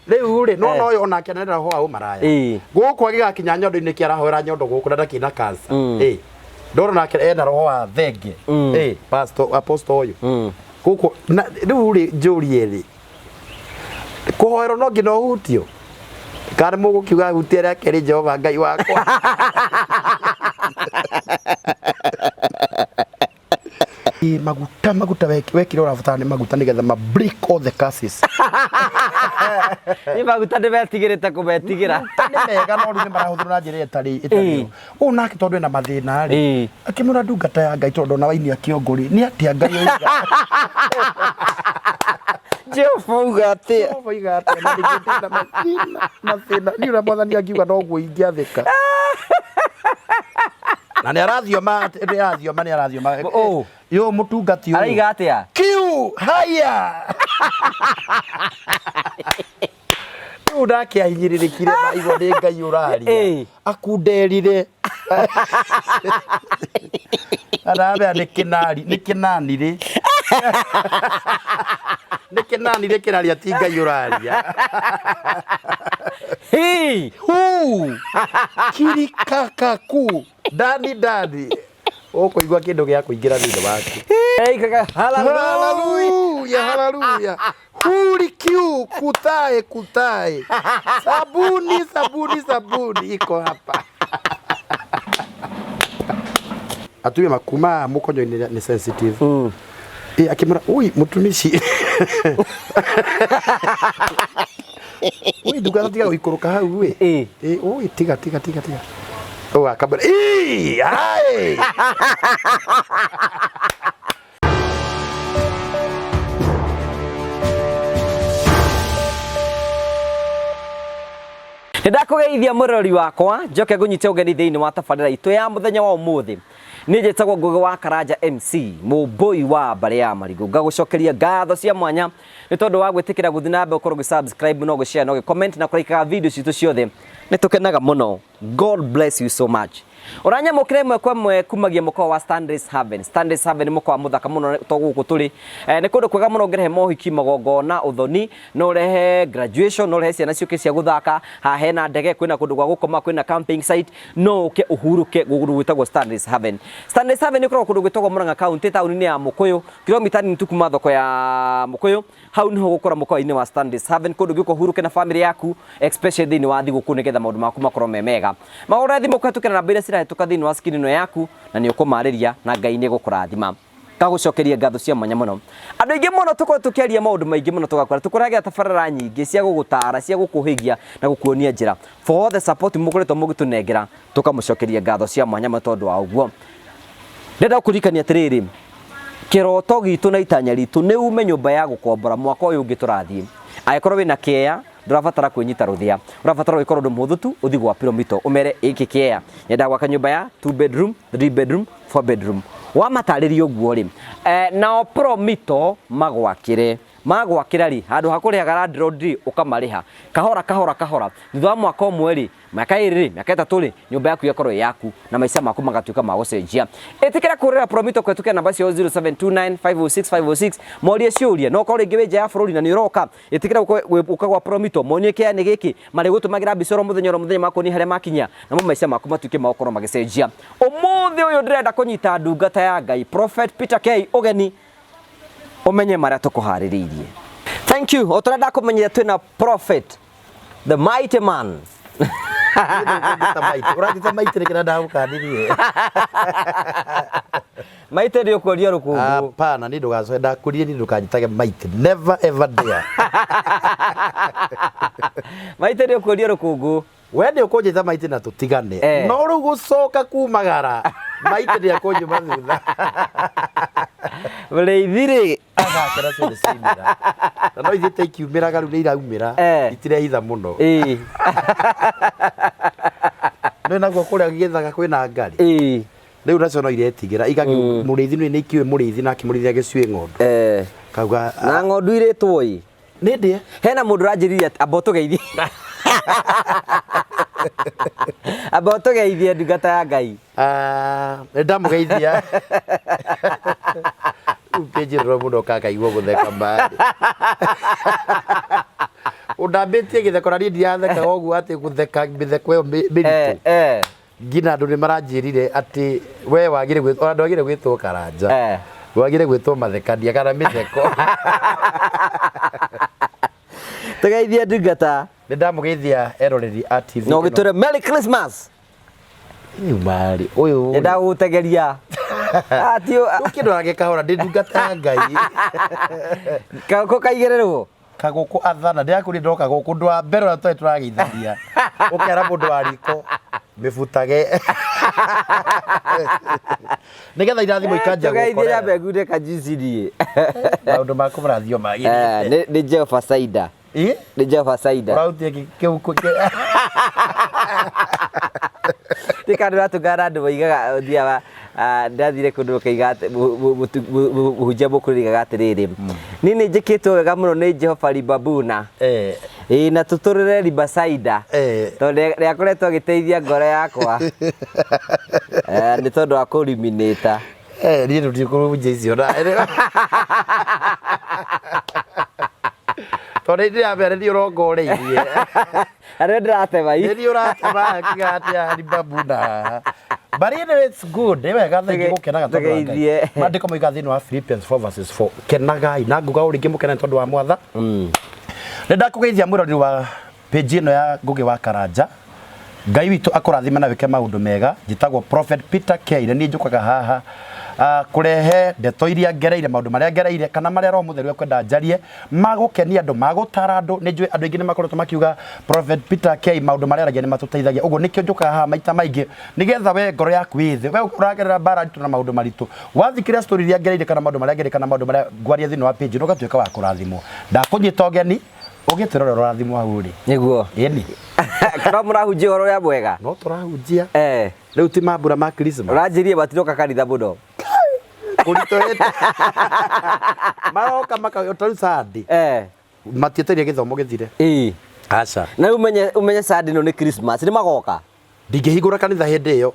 Rĩu rĩ, no no onake nĩ roho wa ũmaraya. Gũkũ agĩgakinya nyondo-inĩ kĩ arahoera nyondo gũkũ na ndakĩna cancer. Ndona nake ena roho wa thenge. Pastor apostle ũyũ. Gũkũ na rĩu rĩ njũrie rĩ. Kũhoerwo no nginya ũhutio. Kana mũgũkiuga hutie rĩa kerĩ Jehova Ngai wakwa. Ĩ, maguta maguta wekire ũrabatara nĩ maguta nĩgetha ma break all the curses. Nĩ maguta nĩ metigĩrĩte kũmetigĩra. Maguta nĩ mega no rĩu nĩ marahũthĩrwo na njĩra ĩtarĩ ĩtarĩ yo. Ũũ nake tondũ ena mathĩna rĩ, akĩmwĩra ndungata ya Ngai tondũ ona wainia kĩongo rĩ, nĩ atĩa Ngai oiga? Jehova auga atĩa? Jehova oiga atĩa? Na ningĩ ndĩna mathĩna mathĩna. Niĩ ũrĩa mwathani angiuga noguo ingĩathĩka. Na nĩ arathioma nĩ arathioma nĩ arathioma. Ũũ. Yo mũtungati ũyũ. Araiga atĩa? Kiu haya. Rĩu nake ahinyĩrĩrĩkire maigua nĩ Ngai ũraria. Akunderire. Arabea nĩ kĩnari nĩ kĩnani rĩ. Nĩ kĩnani rĩ kĩraria ti Ngai ũraria. Hii. Hu. Kirikakaku. Dani dani. Ũkũigua kĩndũ gĩa kũingĩra thĩinĩ waku. Hallelujah. Hallelujah, hallelujah. Huri kiu kutae kutae. Sabuni sabuni sabuni iko hapa. Atumia makuma mũkonyo-inĩ nĩ sensitive. Ĩ akĩmwĩra ui mũtumishi. Ui ndungata tiga gũikũrũka hau ĩ. Ĩ ui tiga tiga tiga tiga. Ũũ akamwĩra ii ai. Nĩ ndakũgeithia mũrori wakwa njoke ngũnyite ũgeni thĩinĩ wa tabarĩra itũ ya mũthenya wa ũmũthĩ. Niĩ njĩtagwo Ngũgĩ wa Karanja MC, mũmbũi wa mbarĩ ya Marigũ. Ngagũcokeria ngatho cia mwanya nĩ tondũ wa gwĩtĩkĩra gũthiĩ na mbere gũkorwo ũgĩ subscribe na ũgĩ share na ũgĩ comment na kũraikaga video citũ ciothe. Nĩ tũkenaga mũno. God bless you so much. Ũranyamũkĩra ĩmwe kwa ĩmwe kumagia mũkawa wa Stanley's Haven. Stanley's Haven nĩ mũkawa mũthaka mũno to gũkũ tũrĩ. Nĩ kũndũ kwega mũno ũngĩrehe mohiki, magongona, ũthoni, no ũrehe graduation, no ũrehe ciana ciũke cia gũthaka. Haha hena ndege, kwĩna kũndũ gwa gũkoma, kwĩna camping site, no ũke ũhurũke kũndũ gwĩtagwo Stanley's Haven. Stanley's Haven ĩkoragwo kũndũ gwĩtagwo Murang'a County, taũni-inĩ ya Mũkũyũ, kilomita nini tu kuma thoko ya Mũkũyũ. Hau niho ũgũkora mũkawa-inĩ wa Stanley's Haven, kũndũ ũngĩũka ũhurũke na famĩlĩ yaku, especially thĩinĩ wa thigũkũ nĩgetha maũndũ maku makorwo me mega. Mahũre thimũ kũhetũkĩra namba iria cirahĩtũka thĩinĩ wa screen ĩno yaku na nĩ ũkũmarĩria na Ngai nĩ egũkũrathima. Ngagũcokeria ngatho cia mwanya mũno. Andũ aingĩ mũno tũkoragwo tũkĩaria maũndũ maingĩ mũno tũgakora tũkũrehagĩra tabarĩra nyingĩ cia gũgũtara, cia gũkũhĩgia na gũkuonia njĩra. For all the support mũkoretwo mũgĩtũnengera, tũkamũcokeria ngatho cia mwanya mũno tondũ wa ũguo. Ndĩrenda gũkũririkania atĩrĩrĩ, kĩroto gitũ na itanya ritũ nĩ ume nyũmba ya gũkombora mwaka ũyũ ũngĩ tũrathiĩ. Angĩkorwo wĩna kĩea, ndũrabatara kwĩnyita rũthĩa, ũrabatara gwĩka ũndũ mũhũthũ tu, ũthiĩ gwa Piromito ũmere ĩkĩ kĩea, nyendaga gwaka nyũmba ya 2 bedroom, 3 bedroom, 4 bedroom. Wamatarĩria ũguo rĩ, nao Promito magwakĩre. Magwakĩra rĩ, handũ ha kũrĩhaga landlord rĩ, ũkamarĩha kahora kahora kahora. Thutha wa mwaka ũmwe rĩ, mĩaka ĩrĩ rĩ, mĩaka ĩtatũ rĩ, nyũmba yaku ĩgakorwo ĩ yaku na maica maku magatuĩka ma gũcenjia. Ĩtĩkĩra kũhũrĩra Promito kũhetũkĩra namba ciao 0729 506 506 morie ciũria. No ũkorwo rĩngĩ wĩ nja ya bũrũri na nĩ ũroka, ĩtĩkĩra gũka gwa Promito monie kĩea nĩ gĩkĩ, marĩgũtũmagĩra mbica oro mũthenya oro mũthenya makuonie harĩa makinyia namo maica maku matuĩke ma gũkorwo magĩcenjia. Ũmũthĩ ũyũ ndĩrenda kũnyita ndungata ya Ngai Prophet Peter K ũgeni ũmenye marĩa tũkũharĩrĩirie. Thank you. O ta ũrĩa ndakũmenyithia twĩna Prophet the mighty man. Ũranjĩta maitĩ nĩkĩ na ndagũkanirie? Maitĩ nĩ ũkuonia rũkũngũ. Hapana, niĩ ndũgacoke ndakũririe niĩ ndũkanjĩtage maitĩ. Never ever dare. Maitĩ nĩ ũkuonia rũkũngũ. We nĩ ũkũnjĩta maitĩ na tũtigane. No rĩu gũcoka kumagara maitĩ nĩ ekũnyuma thutha. Mũrĩithi rĩ. Agake nacio nĩ ciaumĩra. Na no ithiĩte ikiumĩraga rĩu nĩ iraumĩra. Itirehitha mũno. Nĩ naguo kũrĩa gĩthaka kwĩna ngarĩ. Rĩu nacio no iretigĩra. Mũrĩithi nĩ ikĩũĩ mũrĩithi nake mũrĩithi agĩciũĩ ng'ondu. Kauga. Na ng'ondu irĩtwo ĩ. Nĩ ndĩe. Hena mũndũ ũranjĩrire amba ũtũgeithie. Amba ũtũgeithie ndungata ya Ngai. Nĩ ndamũgeithia. Rĩu kĩnjĩrĩro mũno kakaigua gũtheka marĩ. Ũndambĩtie gĩtheko na niĩ ndirathekaga ũguo atĩ gũtheka mĩtheko ĩyo mĩritũ. Nginya andũ nĩ maranjĩrire atĩ we wagire gwĩtwo, ona ndwagire gwĩtwo Karanja. Wagire gwĩtwo mathekania kana mĩtheko. Tũgeithie ndungata. Nĩ ndamũgeithia eroreri a TV. Na ũgĩtwĩre Merry Christmas. Rĩu marĩ ũyũ. Nĩ ndagũgũtegeria. Ah, ti Ũkĩndorage kahora ndĩ ndungata ya Ngai. Kagũkũ kaigĩrĩrwo. Kagũkũ athana ndĩrakũria ndoka gũkũ ũndũ wa mbere ũrĩa twarĩ tũrageithania ũkera mũndũ wa riko mĩbutage nĩgetha irathimo ikanjia Tũgeithie gũkorera nyambe ngunde kajuici niĩ. Maũndũ maku marathiĩ o magĩrĩte. Nĩ Jehova Saida. Ĩ? Nĩ Jehova Saida. Ũrahutia kĩu Nĩ kandũ ũratũngana na andũ moigaga ũthiaga ndathire kũndũ ũkaiga atĩ mũhunjia mũkũrũ oigaga atĩrĩrĩ, niĩ nĩ njĩkĩtwo wega mũno nĩ Jehova Ribabuna. Ĩĩ na tũtũrĩre Ribasaida. Tondũ nĩ akoretwo agĩteithia ngoro yakwa. Nĩ tondũ wa kũriminĩta. Niĩ ndũtiĩ kũhunjia icio na tondũ nĩ ndĩramera nĩ ũrongoreirie. Na nĩ ndĩratema i. Nĩ niĩ ũratema akiuga atĩ Ribabu na haha. But anyway, it's good. Nĩ wega thengi gũkenaga tondũ wa Ngai. Tũgeithie. Maandĩko moigaga thĩinĩ wa Philippians 4 verses 4, kenagai na nguga o rĩngĩ mũkenane tondũ wa mwatha. Nĩ ndakũgeithia mwĩroreri wa page ĩno ya Ngũgĩ wa Karanja. Ngai witũ akũrathime na wĩke maũndũ mega. Njĩtagwo Prophet Peter K na niĩ njũkaga haha kũrehe ndeto iria ngereire, maũndũ marĩa ngereire kana marĩa Roho Mũtheru ekwenda njarie magũkenia andũ, magũtara andũ. Nĩ njũĩ andũ aingĩ nĩ makoretwo makiuga Prophet Peter K maũndũ marĩa aragia nĩ matũteithagia. Ũguo nĩkĩo njũkaga haha maita maingĩ nĩgetha we ngoro yaku ĩ thĩ, we ũragerera mbara nditũ na maũndũ maritũ, wathikĩrĩria story iria ngereire kana maũndũ marĩa ngereire kana maũndũ marĩa ngwaria thĩinĩ wa page ĩno ũgatuĩka wa kũrathimwo. Ndakũnyita ũgeni ũgĩtwĩra ũrĩa ũrathimwo hau ũrĩ. Nĩguo. Ĩni. Kana mũrahunjia ũhoro ũrĩa mwega? No tũrahunjia. Rĩu ti mambura ma Christmas. Ũranjĩrire matiroka kanitha mũno. Kũritũhĩte. Maroka maka ta rĩu Sunday. Matietereire gĩthomo gĩthire. Aca. Na rĩu ũmenye Sunday ĩno nĩ Christmas, nĩ magoka? Ndingĩhingũra kanitha hĩndĩ ĩyo.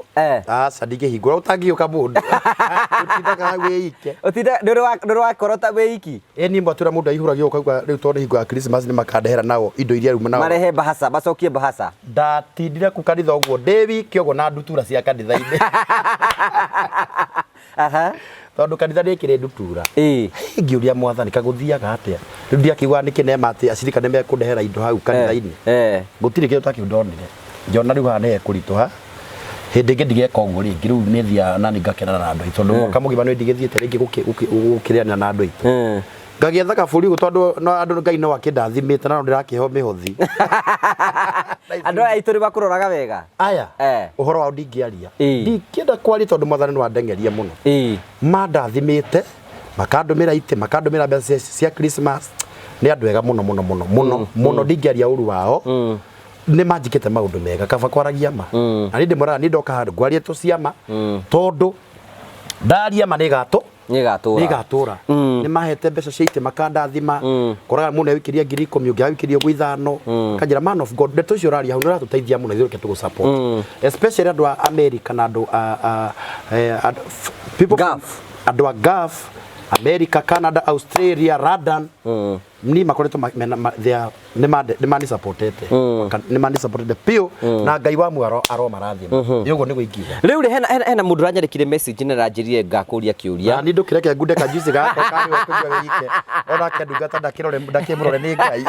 Aca ndingĩhingũra ũtangĩũka mũndũ. Ũtindaga hau wĩ ike. Ũtinda ndũrĩ wakorwo ta wĩ iki? Ĩ niĩ mwatwĩra mũndũ aihũragia ũkauga rĩu tondũ nĩ hingo ya Christmas nĩ makandehera nao indo iria rĩu nao. Marehe bahaca, macokie bahaca. Ndatindire kũ kanitha ũguo ndĩ wiki ũguo na ndutura cia kanitha-inĩ. Tondũ kanitha nĩ ĩkĩrĩ ndutura. Ngĩũria mwathani kagũthiaga atĩa? Rĩu ndiakĩiguaga nĩkĩ nema atĩ acirika nĩ mekũndehera indo hau kanitha-inĩ. Gũtirĩ kĩndũ ta kĩu ndonire. Ngĩona rĩu haha nĩ hekũritũha. Hĩndĩ ĩngĩ ndigeka ũguo rĩngĩ. Rĩu nĩ thiaga na nĩ ngakenana na andũ aitũ. Tondũ mwaka mũgima nĩ ndigĩthiĩte rĩngĩ gũkĩrĩanĩra na andũ aitũ. Ngagĩetha kabũri ũguo tondũ no andũ Ngai no akĩndathimĩte na no ndĩrakĩheo mĩhothi. Andũ aya aitũ nĩ makũroraga wega? Aya, ũhoro wao ndingĩaria. Ndingĩenda kwaria tondũ mwathani no andengerie mũno. Mandathimĩte, makandũmĩra itĩ, makandũmĩra mbeca cia Christmas. Nĩ andũ ega mũno mũno mũno mũno mũno, ndingĩaria ũru wao. Nĩ manjĩkĩte maũndũ mega, kaba kwaragia ma. Na niĩ ndĩmwĩraga niĩ ndoka handũ ngwarie tũ ciama, tondũ ndaria ma nĩ gatũ. Nĩ ĩgatũra. Nĩ ĩgatũra. Nĩ mahete mbeca cia itĩ makandathima. Koraga mũndũ nĩawikĩria 10,000, ũngĩ awikĩria ũguo 5. Kanjĩra man of God, ndeto icio ũraria hau nĩ ũratũteithia mũno ithuĩ reke tũgũ support. Especially andũ a America na andũ a andũ, people from Gulf. Andũ a Gulf, America, Canada, Australia, London. Ni makoretwo mena, they are, nĩ mani supportete. Nĩ mani supportete biũ na Ngai wa muoyo aromarathima. Nĩ ũguo nĩguo ingiuga. Rĩu rĩ, hena mũndũ ũranyandĩkire message na aranjĩrire ngakũria kĩũria. Na niĩ ndũkĩreke ngunde kajuici gakwa karĩ we kũnyua wĩ ike. Onake ndungata ndakĩmũrore nĩ Ngai.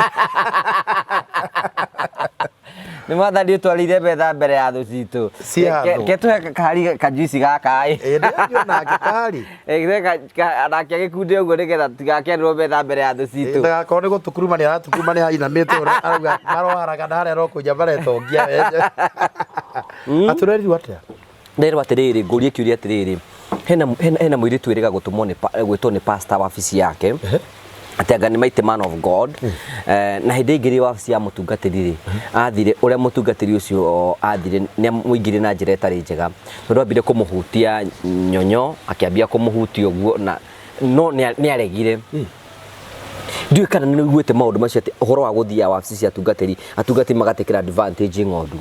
Nĩ mwathani ũtwarĩire metha mbere ya thũ citũ. Cia thũ. Ke tũhe kahari kajuici gaka ĩ. Ĩ, ndĩranyua nake kahari. Ĩ, nake agĩkunde ũguo nĩgetha tũtigakĩanĩrwo metha mbere ya thũ citũ. Ndagakorwo nĩ gũtũkuruma nĩ aratũkuruma nĩ hainamĩte ũrĩa arauga maroharaga na harĩa arokũnja maretongia we. Atũrerirwo atĩa? Nderwo atĩrĩrĩ, ngũrie kĩũria atĩrĩrĩ, hena mũirĩtu wĩrĩga gũtũmwo nĩ gwĩtwo nĩ pastor wabici yake. Atĩ anga nĩ mighty man of God. Na hĩndĩ ĩngĩ rĩ wabici ya mũtungatĩri rĩ, athire ũrĩa mũtungatĩri ũcio athire nĩ amũingĩrie na njĩra ĩtarĩ njega. Tondũ ambire kũmũhutia nyonyo, akĩambia kũmũhutia ũguo na no nĩ aregire. Ndiũĩ kana nĩ ũiguĩte maũndũ macio atĩ ũhoro wa gũthiaga wabici cia atungatĩri, atungatĩri magatekera advantage ng'ondu.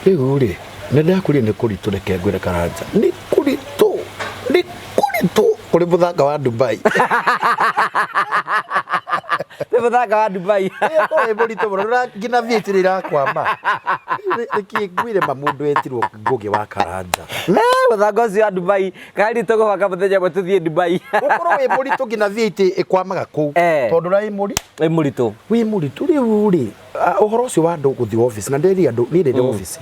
Rĩu rĩ, nĩ ndakũria nĩ kũritũ, reke ngwĩre Karanja, nĩ kũritũ, nĩ kũritũ kũrĩ mũthanga wa Dubai. Nĩ mũthanga wa Dubai. Ĩkorwo ĩ mũritũ mũno nginya V8 nĩ irakwama. Nĩkĩ ngwire ma mũndũ etirwo Ngũgĩ wa Karanja. Mũthanga ũcio wa Dubai kana tũgũbanga mũthenya ũmwe tũthiĩ Dubai. Ũkorwo wĩ mũritũ nginya V8 ĩkwamaga kũu. Tondũ ũrĩa wĩ mũritũ. Wĩ mũritũ. Wĩ mũritũ rĩu rĩ ũhoro ũcio wa andũ gũthiĩ office na ndĩri andũ niĩ ndĩ office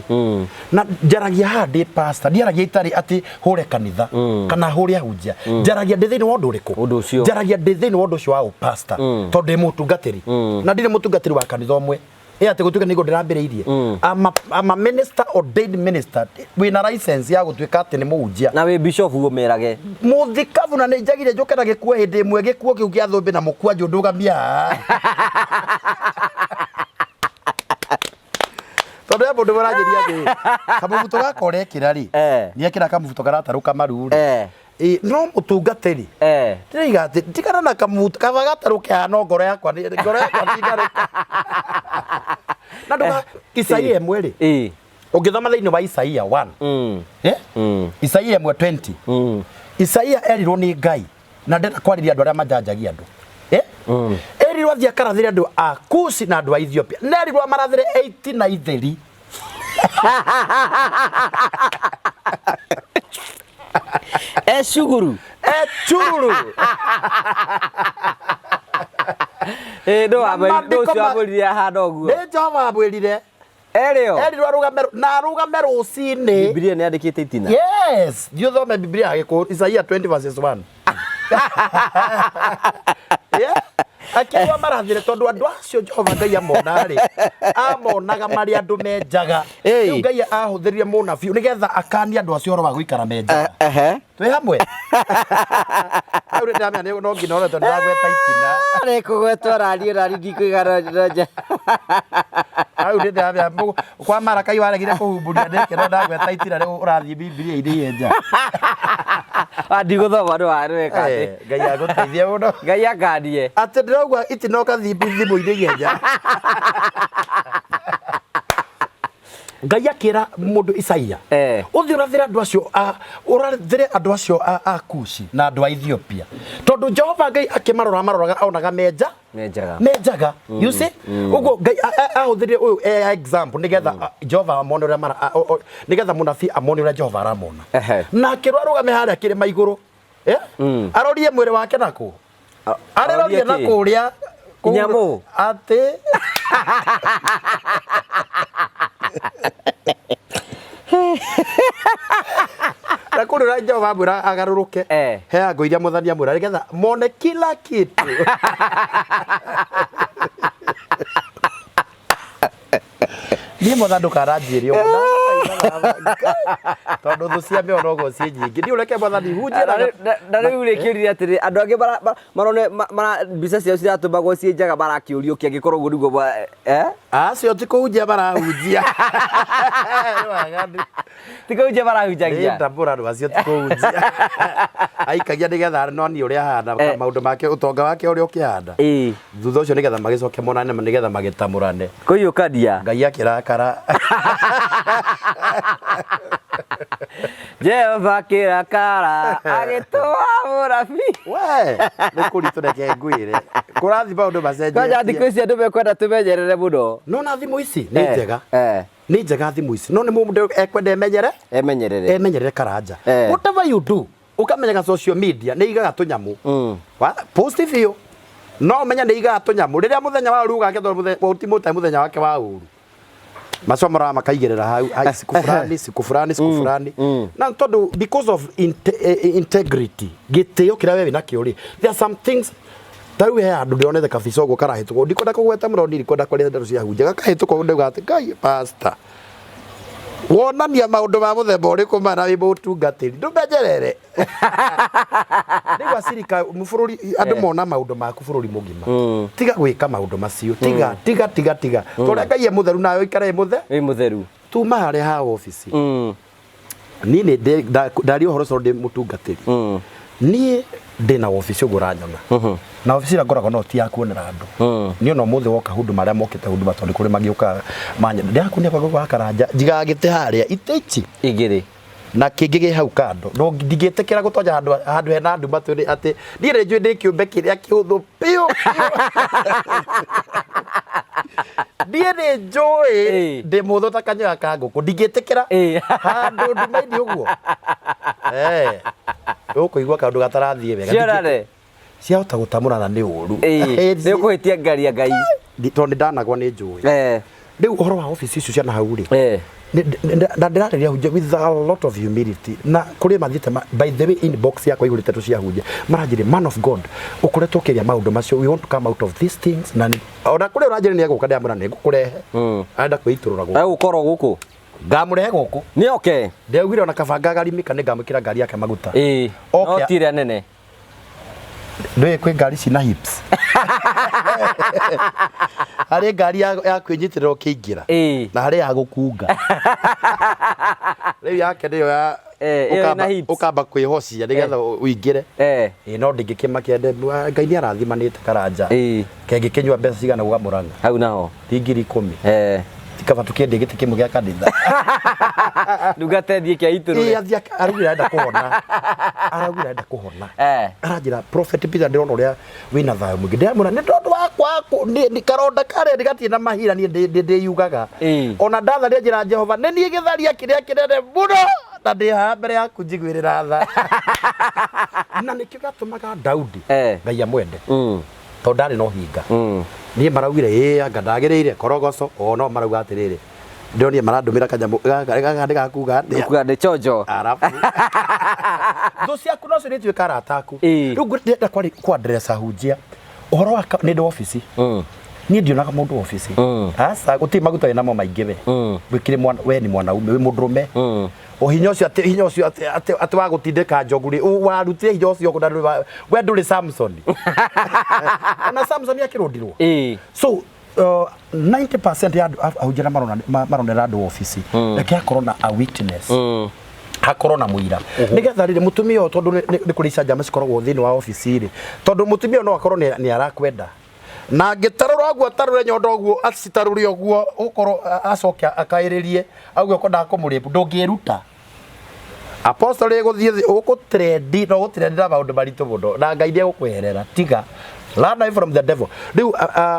na njaragia haha ndĩ pastor ndiaragia itarĩ atĩ hũre kanitha kana hũre ahunjia njaragia ndĩ thĩinĩ wa ũndũ ũrĩkũ? Ũndũ ũcio. Njaragia ndĩ thĩinĩ wa ũndũ ũcio wa ũpastor tondũ ndĩ mũtungatĩri na ndirĩ mũtungatĩri wa kanitha ũmwe ĩ atĩ gũtuĩka nĩguo ndĩrambĩrĩirie. I'm a minister, ordained minister, wĩna license ya gũtuĩka atĩ nĩ mũhunjia. Na wĩ bishop ũmerage. Mũthikabu na nĩ njagire njũke na gĩkuo hĩndĩ ĩmwe gĩkuo kĩu gĩa thũmbĩ na mũkwanjũ ndũgamia haha. Tondũ he mũndũ ũranjĩria atĩrĩ, kamũbuto gaka ũrekĩra rĩ, nĩekĩra kamũbuto karatarũka maru rĩ. Ĩ, no mũtungatĩri ndĩroiga atĩ tigana na kamũbuto kaba gatarũke haha no ngoro yakwa ngoro yakwa ti ndarũka. Na ndũga Isaia 1 rĩ, ũngĩthoma thĩinĩ wa Isaia 1 eh? Isaia 1:20. Isaia erirwo nĩ Ngai na ndenda kwarĩria andũ arĩa majanjagia andũ eh? Erirwo athiĩ akarathĩre andũ a Kushi na andũ a Ethiopia na erirwo amarathĩre 80 na itheri. E cuguru. E chururu. Ĩ ndũ Na maandĩko ũcio amwĩrire ahana ũguo. Nĩ Jehova amwĩrire. Erĩo. Erirwo arũgame na arũgame rũcinĩ. Bibilia nĩ yandĩkĩte itina. Yes, thiĩ ũthome Bibilia ya Gĩkũyũ, Isaia 20 verses 1. Yeah. Akĩrwo marathire tondũ andũ acio Jehova Ngai amona rĩ, amonaga marĩ andũ menjaga. Rĩu Ngai ahũthĩrire mũnabii nĩgetha akanie andũ acio ũhoro wa gũikara menjaga. Twĩ hamwe? Hau nĩ ndamenya no nginya ũrore tondũ ndagweta itina. Arĩ kũgwetwo rariĩ rari ndikũigana nja. Hau nĩ ndamenya kwa mara kai waregire kũhumbũria nĩkĩ no ndagweta itina rĩu ũrathiĩ Bibilia-inĩ ienja. Ndigũthoma ndũ warweka atĩ. Ngai agũteithie mũno. Ngai akanie. Atĩ ndĩrauga itina ũgathiĩ thimũ-inĩ ienja. Ngai akĩra mũndũ Isaia ũthiĩ ũrathĩre andũ acio a ũrathĩre andũ acio a Kushi na andũ a Ethiopia tondũ Jehova Ngai akĩmarora maroraga onaga menja Menjaga. Menjaga, you see. Ũguo Ngai ahũthĩrire ũyũ example nĩgetha Jehova amone ũrĩa mara nĩgetha mũnabii amone ũrĩa Jehova aramona. Na akĩrwo arũgame harĩa kĩrĩma igũrũ arorie mwĩrĩ wake nakũ arorie na Arorie kĩ? kũrĩa Nyamũ? Atĩ na kũrĩ ũrĩa Jehova amwĩra agarũrũke he angũ iria mwathani amwĩra nĩgetha mone kila kitu. Niĩ mwathani ndũkaranjĩre ũguo tondũ thũ cia mĩoyo noguo ciĩ nyingĩ. Niĩ ũreke mwathani hunjie Na rĩu rĩ kĩũria atĩrĩ andũ angĩ marone mbica ciao ciratũmagwo ciĩ njega marakĩũrio kĩ angĩkorwo ũguo nĩguo eh? Acio ti kũhunjia marahunjia. Nĩ waganu. Ti kũhunjia marahunjagia. Nĩ ndambũra andũ acio ti kũhunjia. Aikagia nĩgetha noni ũrĩa ahana maũndũ make ũtonga wake ũrĩa ũkĩhana. Thutha ũcio nĩgetha magĩcoke monane nĩgetha magĩtamũrane. Kũiyũkania. Ngai akĩrakara. Jehova akĩrakara agĩtũma mũnabii. We, nĩ kũritũ reke ngwĩre. Kũrathiĩ maũndũ Kwanja macenjetie. thikũ ici andũ mekwenda tũmenyerere mũno. No na thimũ ici nĩ njega. Nĩ njega thimũ ici. No nĩ mũndũ ekwenda emenyere. Emenyerere. Emenyerere Karanja. Whatever you do, ũkamenyaga social media nĩ igaga tũnyamũ. Post biũ. No ũmenye nĩ igaga tũnyamũ. Rĩrĩa mũthenya wa ũru ũgake tondũ mũthenya mũthenya wake wa ũru. Macomora makaigĩrĩra hau, hai siku fulani, siku fulani, siku fulani. Na tondũ because of integrity, gĩtĩo kĩrĩa we wĩnakĩo rĩ, there are some things ta rĩu he handũ ndĩronete kabica ũguo karahĩtũkwo, ndikwenda kũgweta mũno, ndikwenda kwaria ndeto cia hunjia, gakahĩtũka ũguo ndauga atĩ Ngai pastor, wonania maũndũ ma mũthemba ũrĩkũ mana wĩ mũtungatĩri, ndũmenyerere. Rĩu acirika bũrũri andũ mona maũndũ maku bũrũri mũgima, tiga gwĩka maũndũ macio, tiga tiga tiga tiga, tondũ Ngai e mũtheru nawe ũikare wĩ mũtheru. Wĩ mũtheru. Tuma harĩa ha obici. Niĩ nĩ ndaria ũhoro ũcio ndĩ mũtungatĩri. Niĩ ndĩna obici ũguo ũranyona. Na obici ĩrĩa ngoragwo nayo ti ya kuonera andũ. Niĩ ona ũmũthĩ woka huduma arĩa mokĩte huduma tondũ nĩ kũrĩ magĩũkaga manyona. Ndĩrakuonia kwa gwa Karanja, njigaga gĩtĩ harĩa, itĩ ici Igĩrĩ. Na kĩngĩ gĩ hau kando, no ndingĩtĩkĩra gũtonya handũ handũ hena nduma tũrĩ atĩ niĩ nĩ njũĩ ndĩ kĩũmbe kĩrĩa kĩhũthũ biũ biũ. Niĩ nĩ njũĩ ndĩ mũhũthũ ta kanyoya ka ngũkũ, ndingĩtĩkĩra handũ nduma-inĩ ũguo. Eh, ũkũigua kaũndũ gatarathiĩ wega. Ciorare. Ciahota gũtamũrana nĩ ũru. Nĩ ũkũhĩtia ngari ya Ngai. Tondũ nĩ ndanagwa nĩ njũĩ. Rĩu ũhoro wa obici icio cia na hau rĩ, na ndĩrarĩria hunjia with a lot of humility, na kũrĩ mathiĩte by the way, inbox yakwa ihũrĩte tũ cia hunjia maranjĩrĩ, "Man of God, ũkoretwo ũkĩaria maũndũ macio, we want to come out of these things." Na ona kũrĩ ũranjĩrĩ nĩ egũka, ndĩramwĩra nĩ ngũkũrehe. Arenda kwĩitũrũra gũkũ. Egũkorwo gũkũ. Ngamũrehe gũkũ. Nĩ oke. Ndĩraugire ona kaba ngagarimika nĩ ngamwĩkĩra ngari yake maguta. No ti ĩrĩa nene. Ndũĩ kwĩ ngari cina hips, harĩ ngari ya kwĩnyitĩrĩra ũkĩingĩra na harĩ ya gũkunga. Rĩu yake nĩyo ya Eh, ĩyo ĩna hips. Ũkamba kwĩhocia nĩgetha ũingĩre. Ĩĩ, no ndingĩkĩmakia, Ngai nĩ arathimanĩte Karanja. Kengĩkĩnyua mbeca cigana gũka Mũrang'a? Hau naho. Ti 10,000? Ti kaba tũkĩendie gĩtĩ kĩmwe gĩa kanitha? Ndungata ĩthiĩ kĩa itũrũre. Ĩĩ, athiĩ araugire arenda kũhona, araugire arenda kũhona. Aranjĩra, "Prophet Peter, ndĩrona ũrĩa wĩna thayũ mũingĩ." Ndĩramwĩra nĩ tondũ wakwa nĩ karonda karĩa nĩ gatirĩ na mahira, niĩ ndĩyugaga. Ona ndatharia njĩra, Jehova, nĩ niĩ gĩtharia kĩrĩa kĩnene mũno na ndĩ haha mbere yaku, njiguĩrĩra tha. Na nĩkĩo gĩatũmaga Daudi Ngai amwende, tondũ ndarĩ na ũhinga. Niĩ maraugire ĩĩ, anga ndagĩrĩire korogoco o no marauga atĩrĩrĩ, ndĩronire marandũmĩra kanyamũ gaka gaka nĩ gakuga atĩa? Kuga nĩ chonjo. Arabu thũ ciaku no cirĩtuĩka arata aku. Rĩu ndĩrenda kwa address ahunjia ũhoro wa nĩ ndĩ obici. Niĩ ndionaga mũndũ obici, aca, gũtirĩ maguta wĩ namo maingĩ we. Wĩkĩrĩ mwana, we ni mwanaume, wĩ mũndũrũme. O hinya ũcio atĩ hinya ũcio atĩ wa gũtindĩka njogu rĩ, warutire hinya ũcio kũ? Na we ndũrĩ Samson? Ona Samson akĩrũndirwo. So 90% ya andũ ahunjia arĩa maronera andũ obici, reke hakorwo na a witness, hakorwo na mũira, nĩgetha rĩrĩ mũtumia ũyũ, tondũ nĩ kũrĩ icanjama cikoragwo thĩinĩ wa obici rĩ, tondũ mũtumia ũyũ no akorwo nĩ arakwenda na angĩtarũra ũguo, atarũre nyondo ũguo, acitarũre ũguo, ũkorwo acoke akaĩrĩrie auge ũkwendaga kũmũrĩpu, ndũngĩruta apostle ĩgũthiĩ thĩ ũgũtrendi na ũgũtrendi na maũndũ maritũ mũno na Ngai nĩegũkweherera. Tiga, run away from the devil. Rĩu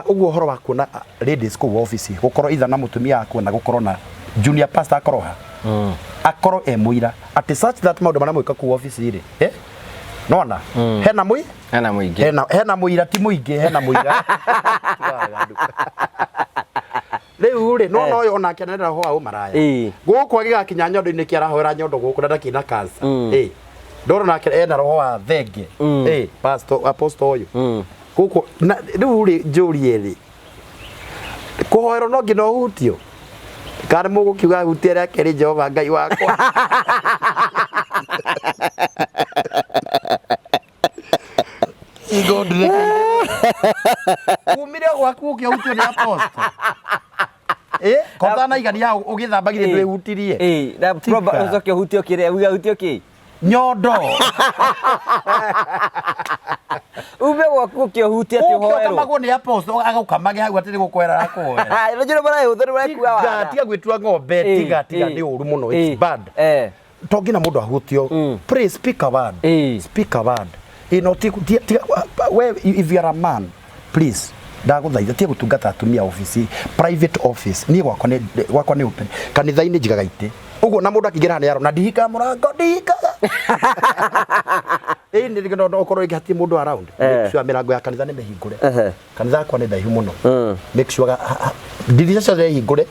ũguo ũhoro wa kuona ladies kũu obici, gũkorwo itha na mũtumia waku na gũkorwo na junior pastor, akorwo ha akorwo e mũira atĩ such that maũndũ marĩa mwĩka kũu obici rĩ, nona hena mũi Hena mũingĩ. Hena mũira, ti mũingĩ, hena mũira. Rĩu rĩ, nona ũyũ onake nĩ roho wa ũmaraya. Gũkũ agĩgakinya nyondo-inĩ kĩarahoera nyondo gũkũ na ndakĩna cancer. Ndona nake ena roho wa thenge. Pastor, apostle ũyũ gũkũ na rĩu rĩ, njũrie rĩ, kũhoerwo no nginya ũhutio kana mũgũkiuga hutie rĩa kerĩ, Jehova Ngai wakwa? Ingo umire gwaku ũkĩhutio nĩ apostle, kotanaigania hau ũgĩthambagire ndwĩhutirie. Na Tiga. ũcoke ũhutio kĩrĩa uga ũhutio kĩ? Nyondo. Ume gwaku ũkĩhutia atĩ ũhoerwo. Ũkĩokamagwo nĩ apostle agũkamage hau atĩ nĩ gũkwera arakũhoera. Rũnjĩro marahũthĩra marekua Tiga, wara. tiga gwĩtua ng'ombe. Tiga, tiga, nĩ ũru mũno, it's bad. To nginya mũndũ ahutio. Pray, speak a word. Speak a word. No tiga we, if you are a man, please, ndagũthaitha, tiga gũtungata atumia ofici, private office. Niĩ gwakwa nĩ open. Kanitha-inĩ njigaga itĩ ũguo na mũndũ akĩingĩra nĩ arona ndihingaga mũrango, ndihingaga. Ĩĩ, nĩ no ũkorwo ĩngĩ hatirĩ mũndũ around. Make sure mĩrango ya kanitha nĩ mĩhingũre. Kanitha yakwa nĩ ndaihu mũno. Make sure ndirica ciothe hingũre,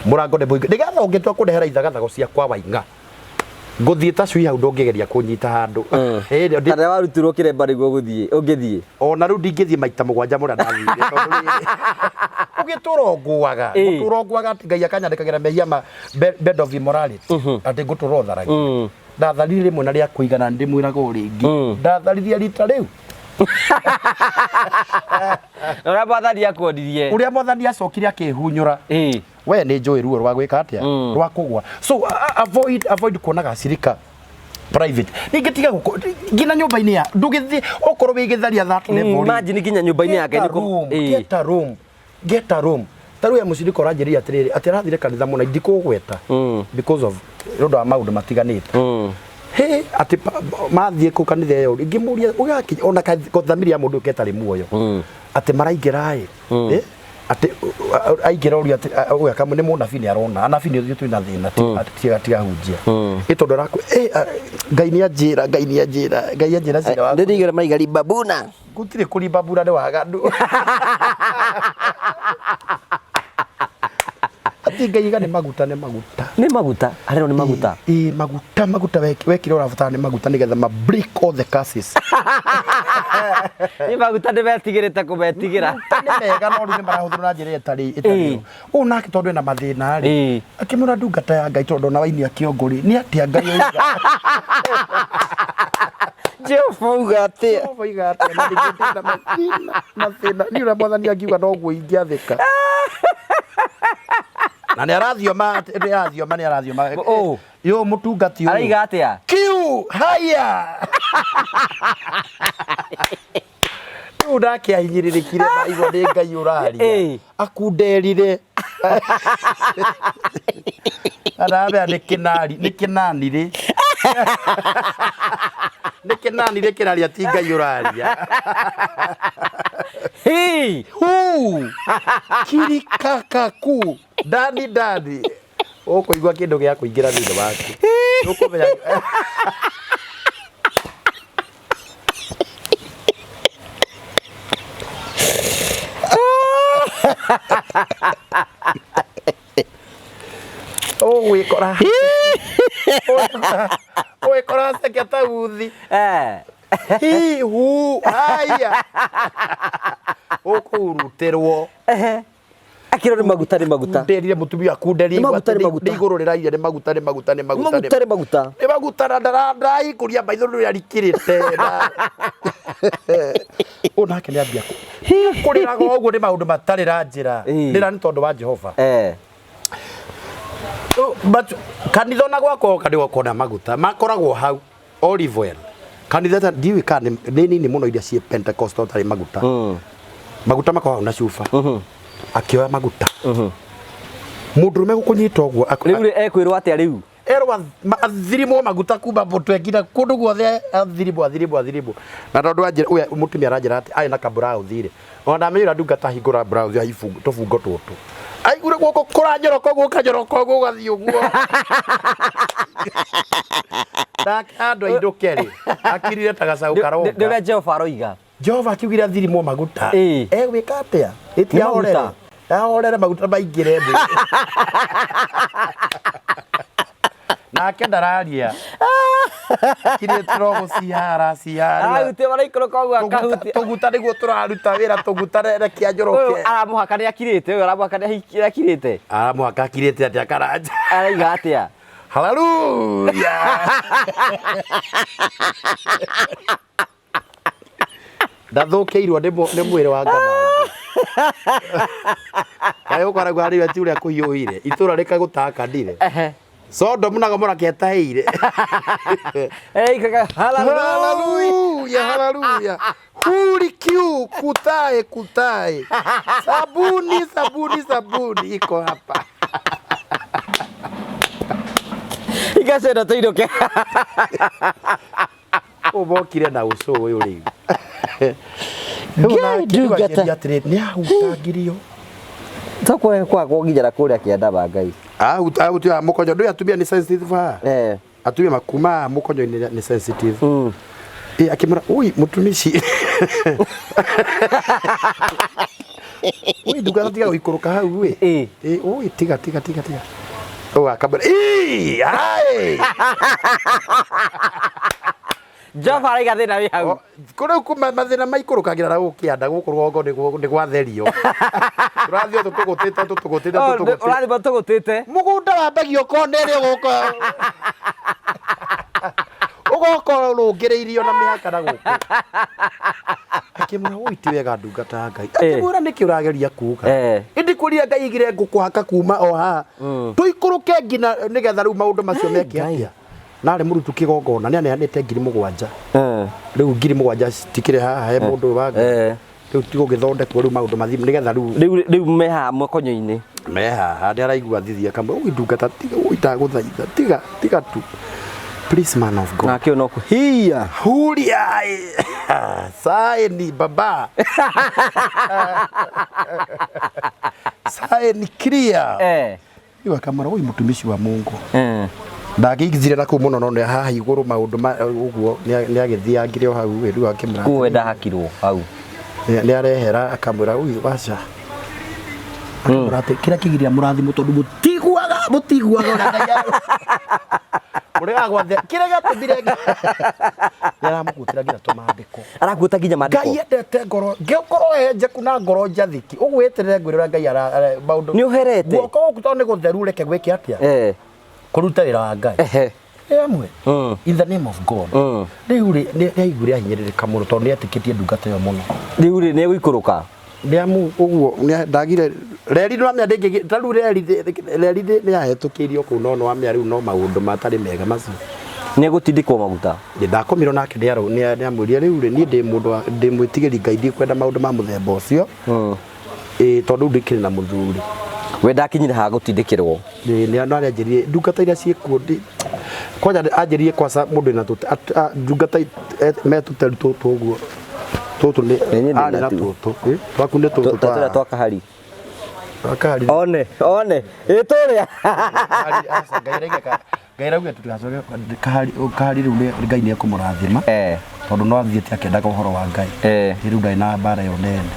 mũrango nĩ mũhingũre, nĩgetha ũngĩtua kũndehera ithagathago ciakwa waing'a, ngũthiĩ ta cui hau, ndũngĩgeria kũnyita handũ. Kana warutirwo kĩremba nĩguo gũthiĩ ũngĩthiĩ. Ona rĩu ndingĩthiĩ maita 7 mũrĩa ndathire, tondũ rĩrĩ ũgĩtũra nguaga, gũtũra nguaga atĩ Ngai akanyandĩkagĩra mehia ma bed of immorality, atĩ ngũtũra ũtharagia. Ndatharire rĩmwe na rĩa kũigana, ndĩmwĩraga o rĩngĩ, ndatharirie rita rĩu. Na ũrĩa mwathani akuonirie. Ũrĩa mwathani acokire akĩhunyũra. We nĩ njũĩ ruo rwa gwĩka atĩa, rwa kũgwa. So avoid kuonaga acirika private. Ningĩ tiga nginya nyũmba-inĩ ya ndũgĩthiĩ okorwo wĩ gĩtharia that level rĩ. Imagine nginya nyũmba-inĩ yake Get a room, get a room, get a room. Ta rĩu ya mũcirika ũranjĩrĩria atĩrĩrĩ, atĩ arathire kanitha mũna, ndikũgweta because of Nĩ ũndũ wa maũndũ matiganĩte. Hĩ, atĩ mathiĩ kũu kanitha ĩyo ngĩmũria ũgakinya ona thamiri ya mũndũ ũyũ ketarĩ muoyo atĩ maraingĩra ĩ. Atĩ aingĩra ũria atĩ ũyũ akamwe nĩ mũnabii nĩ arona anabii nĩ ithuĩ twĩna thĩna tiga tiga hunjia ĩ tondũ arakũ Ngai nĩ anjĩra, Ngai nĩ anjĩra, Ngai anjĩra cira waku. Ndĩrigĩra maraiga ribabuna. Gũtirĩ kũrimbambura nĩ waganu. Ati Ngai iga nĩ maguta, nĩ maguta. Nĩ maguta, arerwo nĩ maguta. Ĩ maguta, maguta wekire ũrabatara nĩ maguta nĩgetha ma break all the curses. Nĩ maguta nĩ metigĩrĩte kũmetigĩra. Maguta nĩ mega no rĩu nĩ marahũthĩrwo na njĩra ĩtarĩ ĩtarĩ. Ũũ nake tondũ ena mathĩna rĩ. Akĩmwĩra ndungata ya Ngai tondũ ona wainia kĩongo rĩ, nĩ atĩa Ngai oiga? Jehova auga atĩa? Jehova oiga atĩa? Na ningĩ ndĩna mathĩna, mathĩna. Niĩ ũrĩa mwathani angiuga noguo ingĩathĩka. Na nĩ arathioma, nĩ arathioma, nĩ arathioma. Ũũ. Yo mũtungati ũyũ. Araiga atĩa? Kiu haya. Rĩu nake ahinyĩrĩrĩkire maigua nĩ Ngai ũraria. Akunderire. Arabea nĩ kĩnari, nĩ kĩnani rĩ. Nĩ kĩnani rĩ kĩraria ti Ngai ũraria. Hii. Hu. Kirikakaku. Dani dani. Ũkũigua kĩndũ gĩa kũingĩra thĩinĩ waku. Ũkũmenya. Ũgwĩkora. Ũgwĩkora ceke ta uthi. Hi hu haya. Ũkũhurutĩrwo. Akĩrwo nĩ maguta, nĩ maguta. Nderire mũtumia akunderie Nĩ maguta, nĩ maguta. nĩ igũrũ rĩraire nĩ maguta, nĩ maguta, nĩ maguta. Maguta, nĩ maguta. Nĩ maguta na ndarahingũria maitho nĩ arikĩrĩte. Ũyũ nake nĩ ambia kũrĩraga ũguo nĩ maũndũ matarĩ na njĩra. Ndĩra nĩ tondũ wa Jehova. But kanitha ona gwakwa woka nĩ ũkona maguta makoragwo hau olive oil. Kanitha ta ndiũĩ kana nĩ nini mũno iria ciĩ Pentecostal tarĩ maguta. Maguta makoragwo na cuba. Akĩoya maguta. Mũndũrũme gũkũnyita ũguo Rĩu rĩ ekwĩrwo atĩa rĩu? Erwo athirimwo maguta kuma mũtwe nginya kũndũ guothe, athirimwo, athirimwo, athirimwo. Na tondũ anjĩra ũyũ mũtumia aranjĩra atĩ arĩ na kaburauthi rĩ, ona ndamenyera ndungata hingũra burauthi ya tũbungo tũtũ. Aigure guoko kũranyoroka ũguo ũkanyoroka ũguo ũgathiĩ ũguo. Nake andũ ainũke rĩ, akirire ta gacaũ karonga. Nĩ ũrĩa Jehova aroiga. Jehova akiugire athirimwo maguta. Egwĩka atĩa? Ĩti Nĩ maguta. ahorere. Ahorere maguta maingĩre thĩ. Nake ndararia. Kirĩte no gũcihara cihara. Arahutia maraikũrũka ũguo akahutia. Tũguta nĩguo tũraruta wĩra, tũguta reke anjoroke. Ũyũ aramũhaka nĩ akirĩte, ũyũ aramũhaka nĩ akirĩte. Aramũhaka akirĩte atĩa Karanja? Araiga atĩa? Hallelujah. Ndathũkĩirwo nĩ mwĩrĩ wa ngana. Kaĩ ũkoragwo harĩ we ti ũrĩa kũhiũhire itũra rĩkagũtaka ndire. Sodomu na Gomora ketahĩire. Hallelujah. Hallelujah, hallelujah. Huri kiu kutae kutae. Sabuni, sabuni, sabuni iko hapa. Ikacenda tũinũke. Ũmokire na ũcũ ũyũ rĩu. Ngai ndungata. Atĩrĩ nĩ ahutangirio. Tokwe kwakwo nginya na kũrĩa kĩanda ba Ngai. Ahutia mũkonyo ndũĩ atumia nĩ sensitive haha. Atumia makuma mũkonyo-inĩ nĩ sensitive. Akĩmwĩra ui mũtumici. Ui ndungata tiga gũikũrũka hau ĩ. Ui tiga tiga tiga tiga. Ũũ akamwĩra ii ai. Jehova araiga thĩna wĩ hau. Kũrĩ kuma mathĩna maikũrũkagĩra na gũkũ kĩanda gũkũ rũgongo nĩ gwatherio. Tũrathiĩ o tũtũgũtĩte tũtũgũtĩte tũtũgũtĩte. Ũrathiĩ tũgũtĩte. Mũgũnda wambagia ũkona ĩrĩa ũgoka. Ũgoka ũrũngĩrĩirio na mĩhaka na gũkũ. Akĩmwĩra ũi ti wega ndungata ya Ngai. Akĩmwĩra nĩkĩ ũrageria kuga. Ĩndĩ kũria Ngai igire ngũkũhaka kuma o haha. Tũikũrũke nginya nĩgetha rĩu maũndũ macio meke atĩa. Narĩ mũrutu kĩgongona nĩ aneanĩte 7,000. Rĩu 7,000 citikĩrĩ haha he mũndũ wa Ngai. Rĩu ti gũgĩthondekwo rĩu maũndũ mathiĩ nĩgetha rĩu Rĩu me haha mũkonyo-inĩ. Me haha nĩ araigua thithi akamwĩra, "Ũi ndungata, tiga, ũi ndagũthaitha, tiga, tiga tu, please, man of God." Nake ũyũ no kũhiya. Huria saini baba, saini clear. Rĩu akamwĩra, "Ũi mũtumishi wa Mungu." Ndangĩingithire na kũu mũno, no nĩ haha igũrũ maũndũ ũguo nĩ agĩthiangire o hau rĩu akĩmwĩra. Kũu we ndahakirwo hau. Nĩ arehera akamwĩra, "Ũi waca," akamwĩra atĩ kĩrĩa kĩgiria mũrathimwo tondũ mũtiguaga ũrĩa Ngai mũregaga gwathe kĩrĩa gĩatũmire nĩ aramũkutĩra nginya tũmandĩko. Arakuta nginya mandĩko. Ngai endete ngoro ngĩkorwo henjeku na ngoro njathĩki ũguo wĩtĩrĩre ngwĩre ũrĩa Ngai maũndũ. Nĩ ũherete. Guoko gũkũ tondũ nĩ gũtheru, reke gwĩke atĩa? Kũruta wĩra wa Ngai. Amwe in the name of God. Rĩu rĩ nĩ aiguire ahinyĩrĩrĩka mũno tondũ nĩ etĩkĩtie ndungata ĩyo mũno. Rĩu rĩ nĩ egũikũrũka. Nĩ amu ũguo ndagire reri nĩ wamenya ndĩngĩ ta rĩu reri nĩ yahetũkĩirio kũu, no nĩ wamenya rĩu no maũndũ matarĩ mega macio. Nĩ egũtindĩkwo maguta. Nĩ ndakomirwo nake, nĩ amwĩrire, "Rĩu rĩ, niĩ ndĩ mũndũ ndĩ mwĩtigĩri Ngai, ndikwenda maũndũ ma mũthemba ũcio." Ĩĩ, tondũ rĩu ndĩkĩrĩ na mũthuri. We ndakinyire haha gũtindĩkĩrwo. Ĩĩ, nĩ andũ arĩa anjĩrire ndungata iria ciĩkuo kwanja anjĩrire kwaca mũndũ wĩna ndungata me tũteru tũtũ ũguo tũtũ nĩ Nĩ niĩ ndĩ arĩ na natuo. tũtũ. Ĩ, twaku nĩ tũtũ. Tũrĩa twa kahari. Twa kahari. One one ĩ tũrĩa. Kahari, aca, Ngai arauga Ngai arauga tũtigacoke kahari, kahari rĩu Ngai nĩ ekũmũrathima. Tondũ no athiĩte akĩendaga ũhoro wa Ngai. Rĩu ndarĩ na mbara ĩyo nene.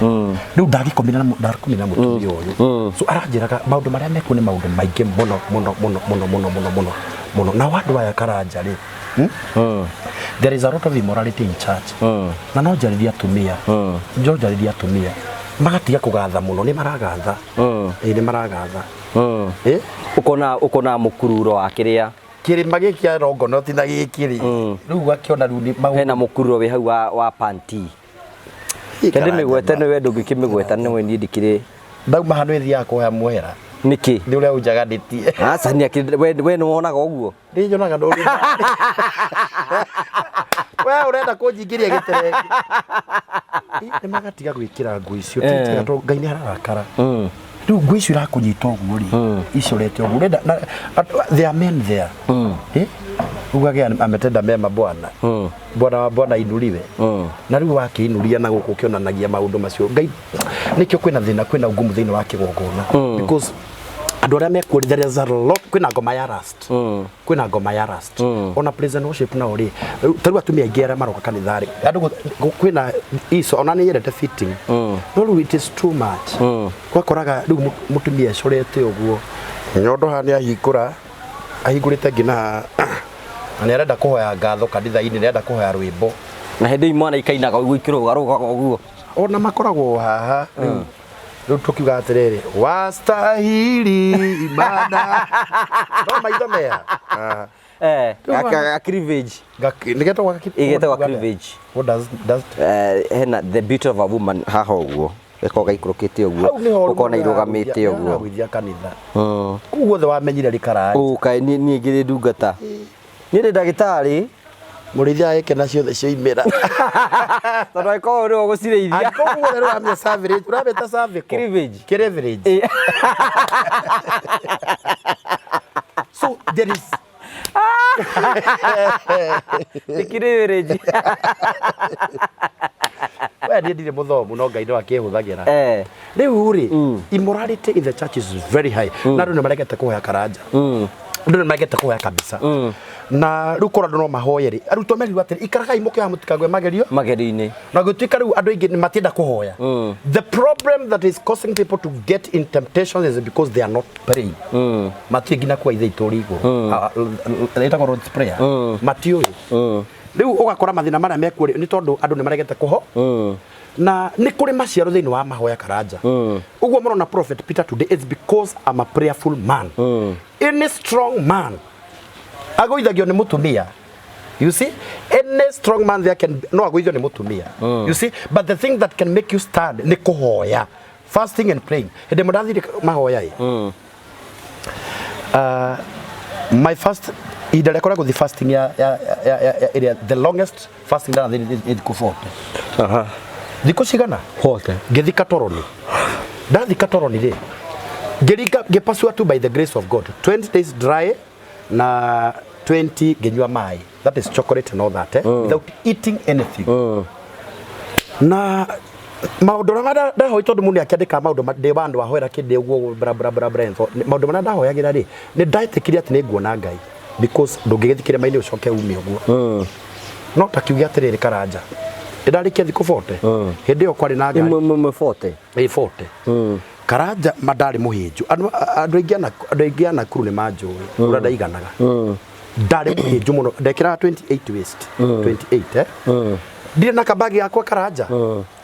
Rĩu ndagĩkomire na ndakomire na mũtumia ũyũ. So aranjĩraga maũndũ marĩa mekuo nĩ maũndũ maingĩ mũno mũno mũno mũno mũno mũno mũno mũno. Nao andũ aya Karanja rĩ, There is a lot of immorality in church. Na no njarĩrie atumia. No njarĩrie atumia. Magatiga kũgatha mũno, nĩ maragatha. Ĩĩ, nĩ maragatha. Ĩ? Ũkona mũkururo wa kĩrĩa. Kĩrĩma gĩkĩ kĩa Longonot na gĩkĩ rĩ, rĩu ũgakĩona rĩu nĩ maũndũ. Hena mũkururo wĩ hau wa panti. Reke ndĩmĩgwete nĩwe ndũngĩkĩmĩgweta nĩwe niĩ ndikĩrĩ. Ndauma hano ĩthiaga kũhoya mũhera. Nĩkĩ? Nĩ ũrĩa ũnjaganĩtie. Aca nĩ akĩrĩ we nĩ wonaga ũguo? Nĩ nyonaga ndũrĩ. We ũrenda kũnjingĩria gĩterenge. Nĩ magatiga gwĩkĩra nguo icio ti njega tondũ Ngai nĩ ararakara. Rĩu nguo icio irakũnyita ũguo rĩ, icorete ũguo ũrenda there are men there. Eh? Ugage ametenda mema bwana. Bwana wa bwana inuliwe. Na rĩu wakĩinuria na gũkũ ũkĩonanagia maũndũ macio. Ngai nĩkĩo kwĩna thĩna, kwĩna ungumu thĩinĩ wa kĩgongona. Because andũ arĩa mekuo, there is a lot, kwĩna ngoma ya lust. Kwĩna ngoma ya lust. Ona praise and worship nao rĩ, ta rĩu atumia aingĩ arĩa maroka kanitha rĩ, andũ kwĩna ico ona nĩ nyendete fitting. No rĩu it is too much. Gwakoraga rĩu mũtumia ecorete ũguo. Nyondo haha nĩ ahingũra, ahingũrĩte nginya haha. Na nĩ arenda kũhoya ngatho kanitha-inĩ, nĩ arenda kũhoya rwĩmbo. Na hĩndĩ imwana ikainaga ũguo ikĩrũgarũgaga ũguo. Ona makoragwo haha rĩu rĩu tũkiuga atĩrĩrĩ, wastahili imana, no maitho meha. Rĩu ga cleavage. Nĩgetagwo Ĩgetagwo cleavage. What does Hena the beauty of a woman haha ũguo. Gakoragwo gaikũrũkĩte ũguo. Hau nĩho Ũkona irũgamĩte ũguo. Aragũithia kanitha. Kũu guothe wamenyire rĩkaranja. Ũ kaĩ niĩ ngĩrĩ ndungata. Niĩ ndĩ ndagĩtarĩ. Mũrĩithia agĩkena ciothe cioimĩra. Tondũ angĩkorwo nĩwe ũgũcirĩithia. Angĩkorwo guothe rĩu cervix, ũramĩta cervical. Cleavage. Cleavage. So there is Nĩ cleavage. We niĩ ndirĩ mũthomu, no Ngai no akĩhũthagĩra. Rĩu rĩ, immorality in the church is very high. Na andũ nĩ maregete kũhoya Karanja. Andũ nĩ maregete kũhoya kabisa. Na rĩu korwo andũ no mahoye rĩ, arutwo merirwo atĩrĩ, "Ikaragai mũkĩhoya mũtikagwe magerio." Magerio-inĩ. Na gũtuĩka rĩu andũ aingĩ nĩ matienda kũhoya. The problem that is causing people to get in temptations is because they are not praying. Matiũĩ nginya kwa Ithe itũ ũrĩ igũrũ. Ĩtagwo Lord's Prayer. Matiũĩ. Rĩu ũgakora mathĩna marĩa mekuo rĩ, nĩ tondũ andũ nĩ maregete kũho. Na nĩ kũrĩ maciaro thĩinĩ wa mahoya Karanja. Ũguo mũrona Prophet Peter today, it's because I'm a prayerful man. Any strong man agũithagio nĩ mũtumia. You see, any strong man there can no agũithio nĩ mũtumia. You see, but the thing that can make you stand nĩ kũhoya, fasting and praying. Hĩndĩ ĩmwe ndathire mahoya ĩ, my first ihinda rĩakwa rĩa gũthiĩ fasting ya ĩrĩa the longest fasting ndanathiĩ nĩ thikũ 40. Thikũ cigana? 40. Ngĩthika toroni. Ndathika toroni rĩ, ngĩringa ngĩpasua tu by the grace of God 20 days dry na 20 ngĩnyua maĩ, that is chocolate and all that, eh? Without eating anything. Na maũndũ marĩa ndahoi, tondũ mũndũ nĩakĩandĩkaga maũndũ ndĩ wa andũ ahoera kĩndĩ ũguo bra bra bra bra, maũndũ marĩa ndahoyagĩra rĩ, nĩ ndetĩkirie atĩ nĩ nguona Ngai, because ndũngĩgĩthiĩ kĩrĩma-inĩ ũcoke ume ũguo. No ta kiuge atĩrĩrĩ, Karanja, ndĩndarĩkia thikũ 40, hĩndĩ ĩyo kwarĩ na ngari. Imwe 40. Ĩ 40, Karanja, ma ndarĩ mũhĩnju. Andũ aingĩ a Nakuru nĩ manjũĩ ũrĩa ndaiganaga. Ndarĩ mũhĩnju mũno, ndekĩraga 28 waist, 28, eh. Ndirĩ na kabagi gakwa, Karanja,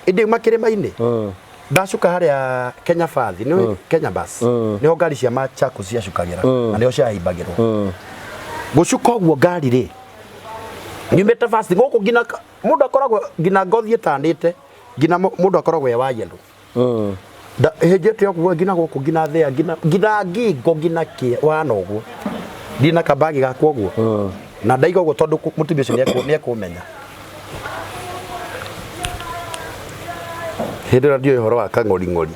ĩndĩ uma kĩrĩma-inĩ, ndacuka harĩa Kenya Bathi, nĩ Kenya Bus, nĩho ngari cia Machakos ciacukagĩra na nĩho ciahimbagĩrwo. Gũcuka ũguo ngari rĩ, nyumĩte fast gũkũ, nginya mũndũ akoragwo nginya ngothi ĩtanĩte, nginya mũndũ akoragwo e wa yellow. Hĩnjĩte ũguo nginya gũkũ, nginya thĩa, nginya ngingo, nginya kĩ wana ũguo. Ndirĩ na kabagi gakwa ũguo na ndaiga ũguo tondũ mũtumia ũcio nĩekũmenya. Hĩndĩ ĩrĩa ndiũĩ ũhoro wa kang'oring'ori.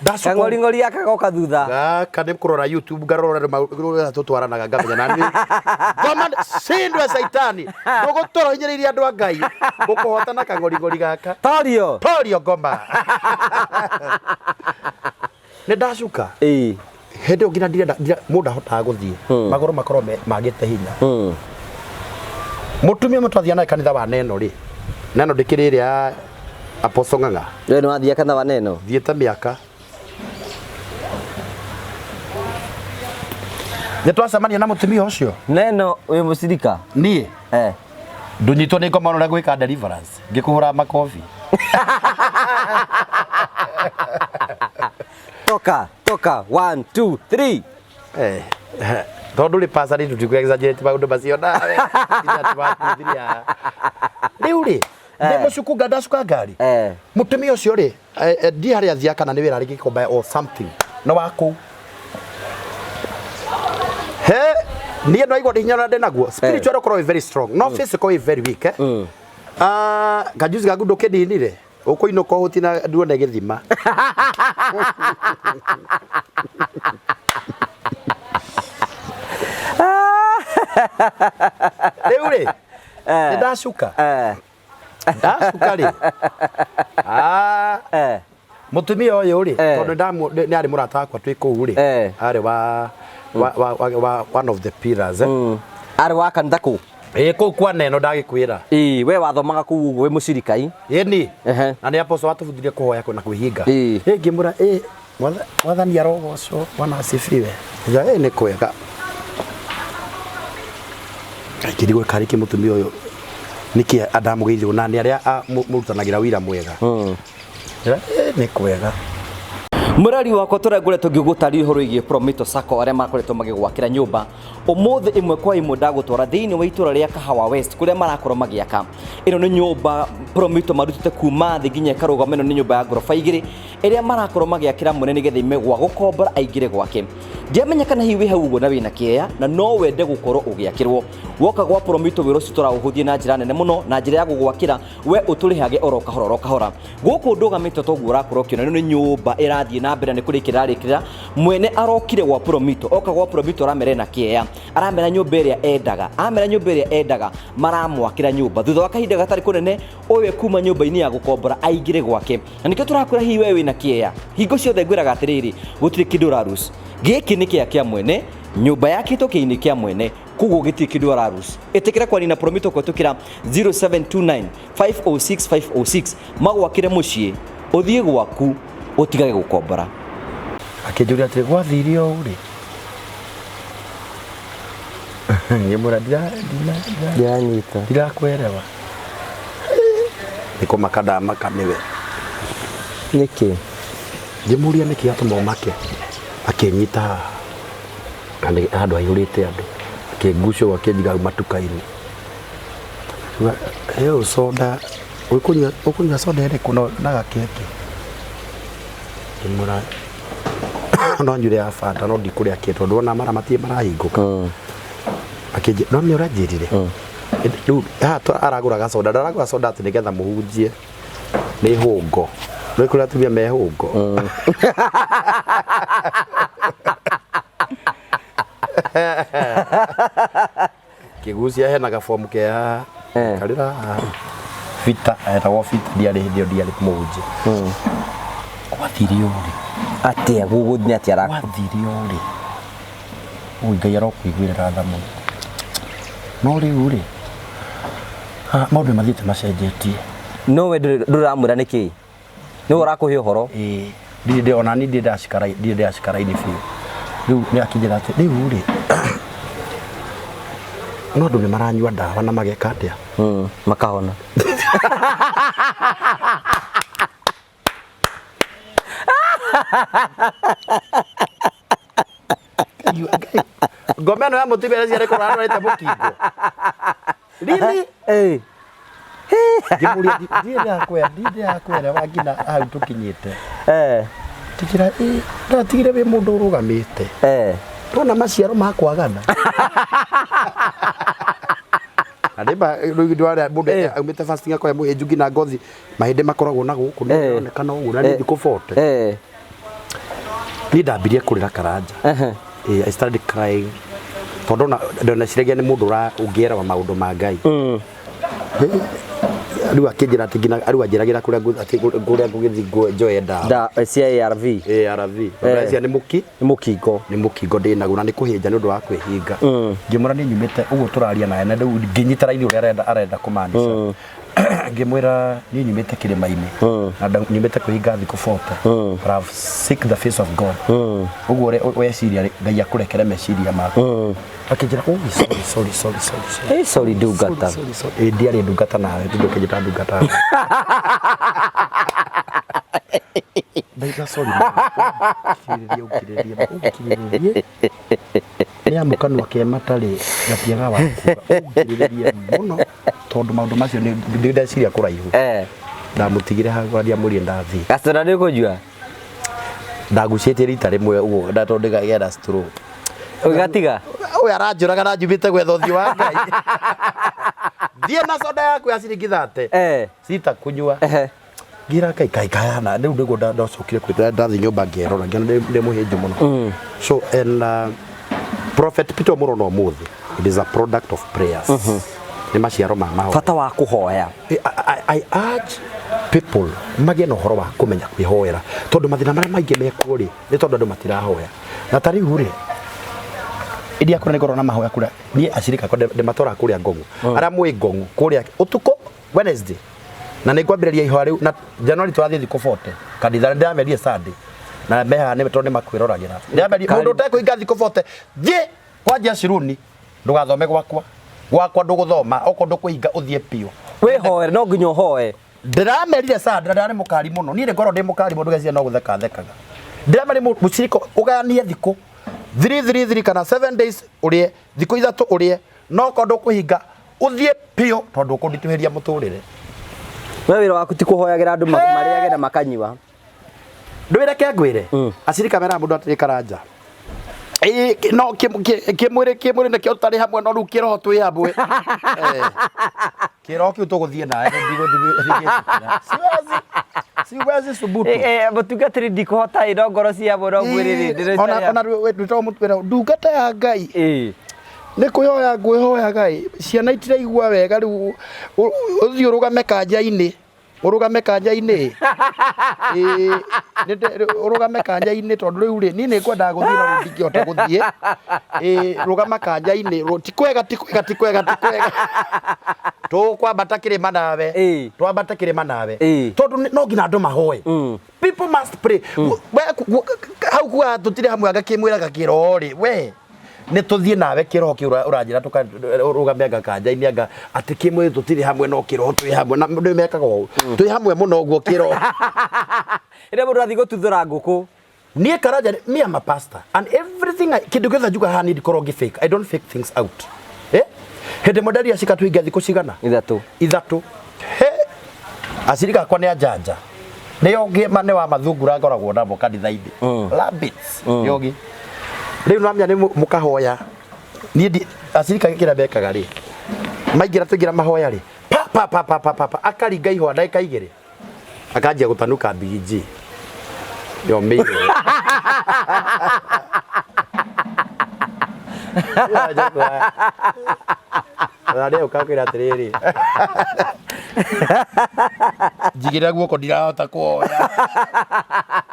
Ndacuka. Kang'oring'ori gaka goka thutha. Gaka nĩ kũrora YouTube, ngarora ũrĩa tũtwaranaga, ngamenya na niĩ ngoma cindwe caitani ndũgũtũra hinyĩrĩirie andũ a Ngai ngũkũhota na kang'oring'ori gaka. Torio. Torio ngoma. Nĩ ndacuka. Hĩndĩ ĩyo nginya ndirenda mũndũ ahotaga gũthiĩ, magũrũ makorwo magĩte hinya. Mũtumia ũmwe twathiaga nake kanitha wa Neno rĩ, Neno ndĩkĩrĩ ĩrĩa ya Apostle Ng'ang'a. We nĩ wathiĩ kanitha wa Neno? Thiĩte mĩaka. Nĩ twacemania na mũtumia ũcio. Neno wĩ mũcirika? Niĩ Eh. Ndũnyitwo nĩ ngoma ũrĩa gwĩka deliverance ngĩkũhũra makobi. Toka toka, 1 2 3. Eh, eh, tondũ rĩ pasa rĩ, tũtikũ exaggerate maũndũ macio nawe. Nginya tũratuthiria. Rĩu rĩ, ndĩ mũcuku nga ndacuka ngari. Mũtumia ũcio rĩ, ndiĩ harĩa athiaga kana nĩ wĩra arĩ Gĩkomba or something, no wa kũu he niĩ no igua hinya ũrĩa ndĩ naguo spiritual ũkorwo wĩ very strong, no physical wĩ very weak, eh. Ah, kajuzi gaku ndũkĩninire ũkũinũka ũhũti na nduone gĩthima. Rĩu rĩ, nĩ ndacuka. Ndacuka rĩ, ah, mũtumia ũyũ rĩ, tondũ nĩ arĩ mũrata wakwa twĩ kũu rĩ, arĩ wa one of the pillars, eh. Arĩ wa kanitha kũ? Ĩ kũu kwa Neno ndagĩkwĩra. Ĩĩ, we wathomaga kũu ũguo wĩ mũcirika i? Ĩni. Ehe. Na nĩ apostle watũbundithirie kũhoya na kwĩhinga. Ĩĩ. Ĩ ngĩmwĩra, ĩ Mwathani arogocwo, Bwana asifiwe. Ja, ĩ nĩ kwega. Ngĩrigwo karĩ kĩ mũtumia ũyũ nĩkĩ andamũgeithio na nĩ arĩa mũrutanagĩra wĩra mwega. Ĩ nĩ kwega. Mũrori wakwa, tũrĩa ngoretwo ngĩgũtarĩria ũhoro wĩgiĩ Promito Sacco arĩa makoretwo magĩgwakĩra nyũmba, ũmũthĩ ĩmwe kwa ĩmwe ndagũtwara thĩinĩ wa itũra rĩa Kahawa West kũrĩa marakorwo magĩaka. Ĩno nĩ nyũmba Promito marutĩte kuma thĩ nginya ĩkarũgama. Ĩno nĩ nyũmba ya ngoroba igĩrĩ ĩrĩa marakorwo magĩakĩra mwene nĩgetha ime gwa gũkombora aingĩre gwake. Ndiamenya kana hihi wĩ hau ũguo na wĩna kĩeya na no wende gũkorwo ũgĩakĩrwo. Woka gwa Promito, wĩra ũcio tũraũhũthia na njĩra nene mũno, na njĩra ya gũgwakĩra we ũtũrĩhage oro kahora oro kahora. Gũkũ ndũgamĩte toguo ũrakorwo ũkĩona, ĩno nĩ nyũmba ĩrathiĩ na mbere na nĩ kũrĩkĩrĩra rĩkĩrĩra. Mwene arokire gwa Promito, oka gwa Promito aramera ena kĩeya, aramera nyũmba ĩrĩa endaga, amera nyũmba ĩrĩa endaga, maramwakĩra nyũmba. Thutha wa kahinda gatarĩ kũnene, ũyũ kuma nyũmba-inĩ ya gũkombora aingĩre gwake. Na nĩkĩo tũrakwĩra, hihi we wĩna kĩeya, hingo ciothe ngwĩraga atĩrĩrĩ, gũtirĩ kĩndũ ũrarus. Gĩkĩ nĩ kĩea kĩa mwene, nyũmba yakĩtwo kĩinĩ kĩa mwene, koguo gĩtirĩ kĩndũ ararus. Ĩtĩkĩra kwaria na Promito kũhetũkĩra 0729 506 506, magwakĩre mũciĩ, ũthiĩ gwaku ũtigage gũkombora. Akĩnjũria atĩrĩ, gwathire ũũ rĩ? Ngĩmwĩra Ndĩranyita. Ndirakwerewa. Nĩ kũmaka ndamaka nĩwe. Nĩkĩ? Ngĩmũria nĩkĩ atũma ũmake. Akĩnyita haha na nĩ handũ haihũrĩte andũ, akĩngucia ũguo, akĩnjiga hau matuka-inĩ. Akiuga, "Ĩ soda ũkũnyua, ũkũnyua soda ĩrĩkũ na gakeki?" Ngĩmwĩra no nyure ya Fanta, no ndikũrĩa kĩ tondũ ona mara matirĩ marahingũka. Akĩnjĩra no nĩ ũranjĩrire. Rĩu haha aragũraga soda, ndaragũra soda atĩ nĩgetha mũhunjie. Nĩ hũngo. Nĩ kũrĩ atumia me hũngo. Kĩgucia hena gabomu ke haha. Karĩra haha. Bita, etagwo Bita, ndiarĩ hĩndĩ ĩyo ndiarĩ mũhunjia. Gwathire ũrĩ. Atĩa gũgũthiĩ atĩa ara Gwathire ũrĩ. Ui Ngai arokũiguĩrĩra tha mũno. No rĩu rĩ, ah, maũndũ nĩ mathiĩte macenjetie. No we ndũramwĩra nĩkĩ? Nĩwe ũrakũhe ũhoro. Ĩĩ, ndirĩ ndĩ ona niĩ ndirĩ ndacikara ndirĩ ndĩracikara raini biũ. Rĩu nĩ akĩnjĩra atĩ rĩu rĩ, no andũ nĩ maranyua ndawa na mageka atĩa? Makahona. Ngoma ĩno ya mũtumia ĩreciria nĩ kũrwara arwarĩte mũkingo. Really? Eh. Ngĩmũria ndirĩ ndĩrakwĩra ndirĩ ndĩrakwerewa nginya hau tũkinyĩte. Eh. Njĩra ĩ ndatigire wĩ mũndũ ũrũgamĩte. Eh. Ndona maciaro ma kwagana. Na nĩ ma rĩu ndwarĩa mũndũ Eh. aumĩte fasting akoya mũhĩnju nginya ngothi mahĩndĩ makoragwo na gũkũ nĩ Eh. ĩronekana ũguo na nĩ Eh. thikũ 40. Eh. Niĩ ndambirie kũrĩra karanja. Ehe. I started crying tondũ ona ndoneciragia nĩ mũndũ ũngĩerewa maũndũ ma Ngai. Rĩu akĩnjĩra atĩ nginya rĩu anjĩragĩra kũrĩa atĩ kũrĩa ngũgĩthiĩ njoe ndawa. Da cia ARV. ARV. Ndĩreciria nĩ mũki Nĩ mũkingo. Nĩ mũkingo ndĩ naguo na nĩ kũhĩnja nĩ ũndũ wa kwĩhinga. Ngĩmwĩra nĩ nyumĩte ũguo tũraria naye na rĩu ngĩnyita raini ũrĩa arenda arenda kũmaanisha. Ngĩmwĩra niĩ nyumĩte kĩrĩma-inĩ na nyumĩte kwĩhinga thikũ 40 but I've seek the face of God. Ũguo ũrĩa weciria rĩ, Ngai akũrekere meciria maku. Akĩnjĩra oh sorry sorry sorry sorry sorry. Eh, sorry ndungata. Sorry, sorry. Ĩ ndiarĩ ndungata nawe tondũ ũkĩnjĩta ndungata. Ndaiga sorry. Ũngirĩrĩrie ũngirĩrĩrie ũngirĩrĩrie. Nĩ amu kanua ke matarĩ gatiaga wa kuga. Ũngirĩrĩrie mũno tondũ maũndũ macio nĩ ndeciria kũraihu. Eh. Ndamũtigire hau ndiamũrie ndathiĩ. Gacoda nĩ ũkũnyua? Ndagucĩtie rita rĩmwe ũguo na tondũ ndĩgagĩa straw. Ũgatiga? Ũyũ aranjũraga na njumĩte gwetha ũthiũ wa Ngai. Thiĩ na soda yaku ya ciringi 30. Eh. Sitakunyua. Ehe. Ngira kai kai kayana rĩu nĩguo ndacokire kwĩ ndathiĩ nyũmba ngĩerora ngĩona ndĩ mũhĩnju mũno. So and Prophet Peter mũrona ũmũthĩ it is a product of prayers. Nĩ maciaro ma mahoya. Bata wa kũhoya. I urge people magĩe na ũhoro wa kũmenya kwĩhoera tondũ mathĩna marĩa maingĩ mekuo rĩ nĩ tondũ andũ matirahoya na ta rĩu rĩ iria kũrĩa nĩngorwo na mahoya kũrĩa niĩ acirika akwa ndĩmatwaraga kũrĩa Ngong'u arĩa mwĩ Ngong'u kũrĩa ũtukũ Wednesday na nĩ ngwambĩrĩria ihoya rĩu na January tũrathiĩ thikũ 40 kanitha ndĩramerie Sunday na mehaha nĩ tondũ nĩ makwĩroragĩra ndĩramerie mũndũ ũtekũhinga thikũ 40 thiĩ kwanjia Shiruni ndũgathome gwakwa gwakwa ndũgũthoma okorwo ndũkũhinga ũthiĩ biũ. Wĩhoere no nginya ũhoe. Ndĩramerire Sunday na ndĩrarĩ mũkari mũno niĩ nĩ ngorwo ndĩ mũkari mũndũ geciria no gũtheka thekaga ndĩramerire mũciriko ũgayanie thikũ 3 3 3 kana 7 days ũrĩe thikũ ithatũ ũrĩe no okorwo ndũkũhinga ũthiĩ biũ tondũ ũkũnditũhĩria mũtũrĩre. We wĩra waku ti kũhoyagĩra andũ marĩage na makanyua. Ndwĩreke ngwĩre acirika meraga mũndũ atĩrĩ karanja Ĩĩ, no kĩmwĩrĩ kĩmwĩrĩ nĩkĩo tũtarĩ hamwe no rĩu kĩroho twĩ hamwe. Eh, kĩroho kĩu tũgũthiĩ nawe ndigũthiĩ siwezi siwezi subutu. Eh, eh, mũtungatĩri ndikũhota ĩ no ngoro cia hamwe no mwĩrĩ rĩ ona ona rwĩtagwo mũtwĩra ndungata ya Ngai Ĩĩ. nĩ kwĩhoya ngwĩhoyaga ĩ ciana itiraigua wega rĩu ũthiĩ ũrũgame kanja-inĩ ũrũgame kanja-inĩ ĩĩ ũrũgame kanja-inĩ tondũ rĩu rĩ niĩ nĩ ngwendaga gũthiĩ no rĩu ndingĩhota gũthiĩ ĩĩ rũgama kanja-inĩ ti kwega ti kwega ti kwega ti kwega tũkwambata kĩrĩma nawe Ĩĩ. twambate kĩrĩma nawe Ĩĩ. tondũ no nginya andũ mahoe. People must pray. We hau kuga tũtirĩ hamwe anga kĩmwĩra gakĩroho rĩ we nĩ tũthiĩ nawe kĩroho kĩu ũranjĩra tũkarũgame anga kanja-inĩ anga atĩ kĩmwĩrĩ tũtirĩ hamwe no kĩroho twĩ hamwe na nĩ mekaga ũũ twĩ hamwe mũno ũguo kĩroho. Rĩrĩa mũndũ athiĩ gũtuthũra ngũkũ. Niĩ Karanja me am a pastor and everything kĩndũ gĩothe njugaga haha niĩ ndikoragwo ngĩ fake. I don't fake things out. Eh? Hĩndĩ ĩmwe ndaria cika tũhinge thikũ cigana? Ithatũ. Ithatũ. He! Acirika akwa nĩ anjanja. Nĩo ngĩma nĩ wa mathungura ngoragwo namo kanitha-inĩ. Rabbits. Nĩo ngĩ. Rĩu namenya nĩ mũkahoya. Niĩ ndi acirika kĩrĩa mekaga rĩ. Maingĩra tũingĩra mahoya rĩ, pa pa pa pa pa pa pa, akaringa ihũa ndagĩka igĩrĩ akanjia gũtanuka big G yomĩire. Na rĩu ũkakwĩra atĩrĩrĩ, njigĩrĩra guoko, ndirahota kuoya.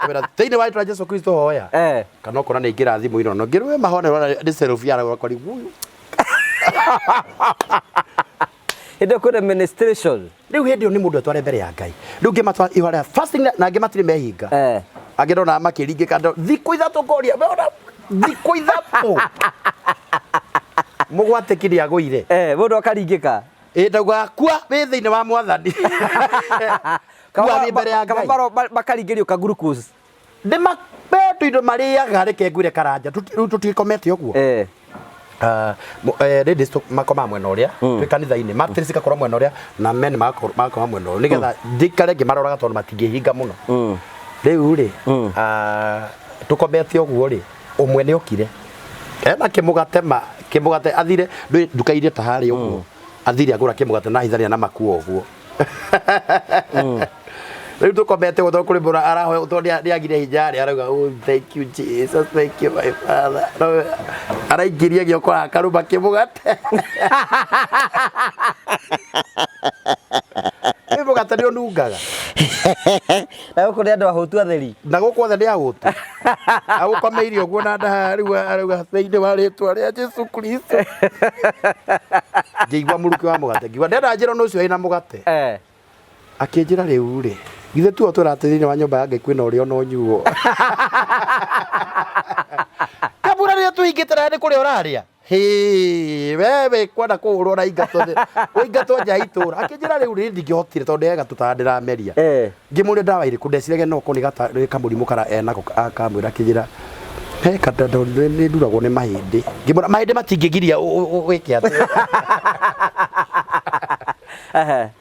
Kwĩra thĩinĩ wa rĩtwa rĩa Jesu Kristo hoya. Kana ũkona nĩ ingĩra thimũ-inĩ ona ngĩrwe mahoya nĩ selfie arauga kwari guyu. Hĩndĩ ĩyo kwĩna ministration. Rĩu hĩndĩ ĩyo nĩ mũndũ etware mbere ya Ngai. Rĩu ngĩmatwara ihoya fasting na angĩ matirĩ mehinga. Angĩ ndona makĩringĩka thikũ 3 ngoria ona thikũ 3 mũgwatĩki nĩ agũire. Mũndũ akaringĩka. Ĩ ndauga kua wĩ thĩinĩ wa Mwathani. Kua wĩ mbere ya Ngai. Makaringĩrio ka glucose. Nĩ mapendũ indo marĩaga, reke ngwĩre Karanja, rĩu tũtikomete ũguo. Ladies makomaga mwena ũrĩa twĩ kanitha-inĩ, mattress ĩgakorwo mwena ũrĩa na men magakoma mwena ũyũ nĩgetha ndikare ngĩmaroraga tondũ matingĩhinga mũno. Rĩu rĩ, tũkomete ũguo rĩ, ũmwe nĩ okire ena kĩmũgate ma kĩmũgate, athire ndũĩ nduka iria ta harĩa ũguo, athire agũra kĩmũgate na ahithania na makuo ũguo. Rĩu tũkomete ũguo tondũ kũrĩ mũndũ arahoya tondũ nĩagire hinya rĩ, arauga, "Oh, thank you Jesus, thank you my father." No, araingĩria gĩoko akarũma kĩmũgate. Rĩu mũgate nĩ ũnungaga. Na gũkũ nĩ andũ ahũtu atheri. Na gũkũ othe nĩ ahũtu, agũkomeire ũguo na ndaha. Rĩu arauga, "Thĩinĩ wa rĩtwa rĩa Jesu Kristo." Ngĩigua mũrukĩ wa mũgate, ngiuga ndenda njĩra ũcio wĩna mũgate. Akĩnjĩra, "Rĩu rĩ, githĩ tuo twĩra atĩ thĩinĩ wa nyũmba ya Ngai kwĩna ũrĩo na ũnyuo? Kabura rĩrĩa tũhingĩte na nĩ kũrĩa ũrarĩa. Hĩ, wewe kwenda kũhũrwo na ingatwo ũingatwo nja ya itũra." Akĩnjĩra, "Rĩu rĩ, ndingĩhotire tondũ ndĩrega tũtara ndĩrameria." Ngĩmũria ndawa ĩrĩkũ, ndeciragia no korwo nĩ kamũrimũ kara enako akamwĩra. Akĩnjĩra he katendo nĩ nduragwo nĩ mahĩndĩ. Ngĩmwĩra mahĩndĩ matingĩgiria wĩke atĩa.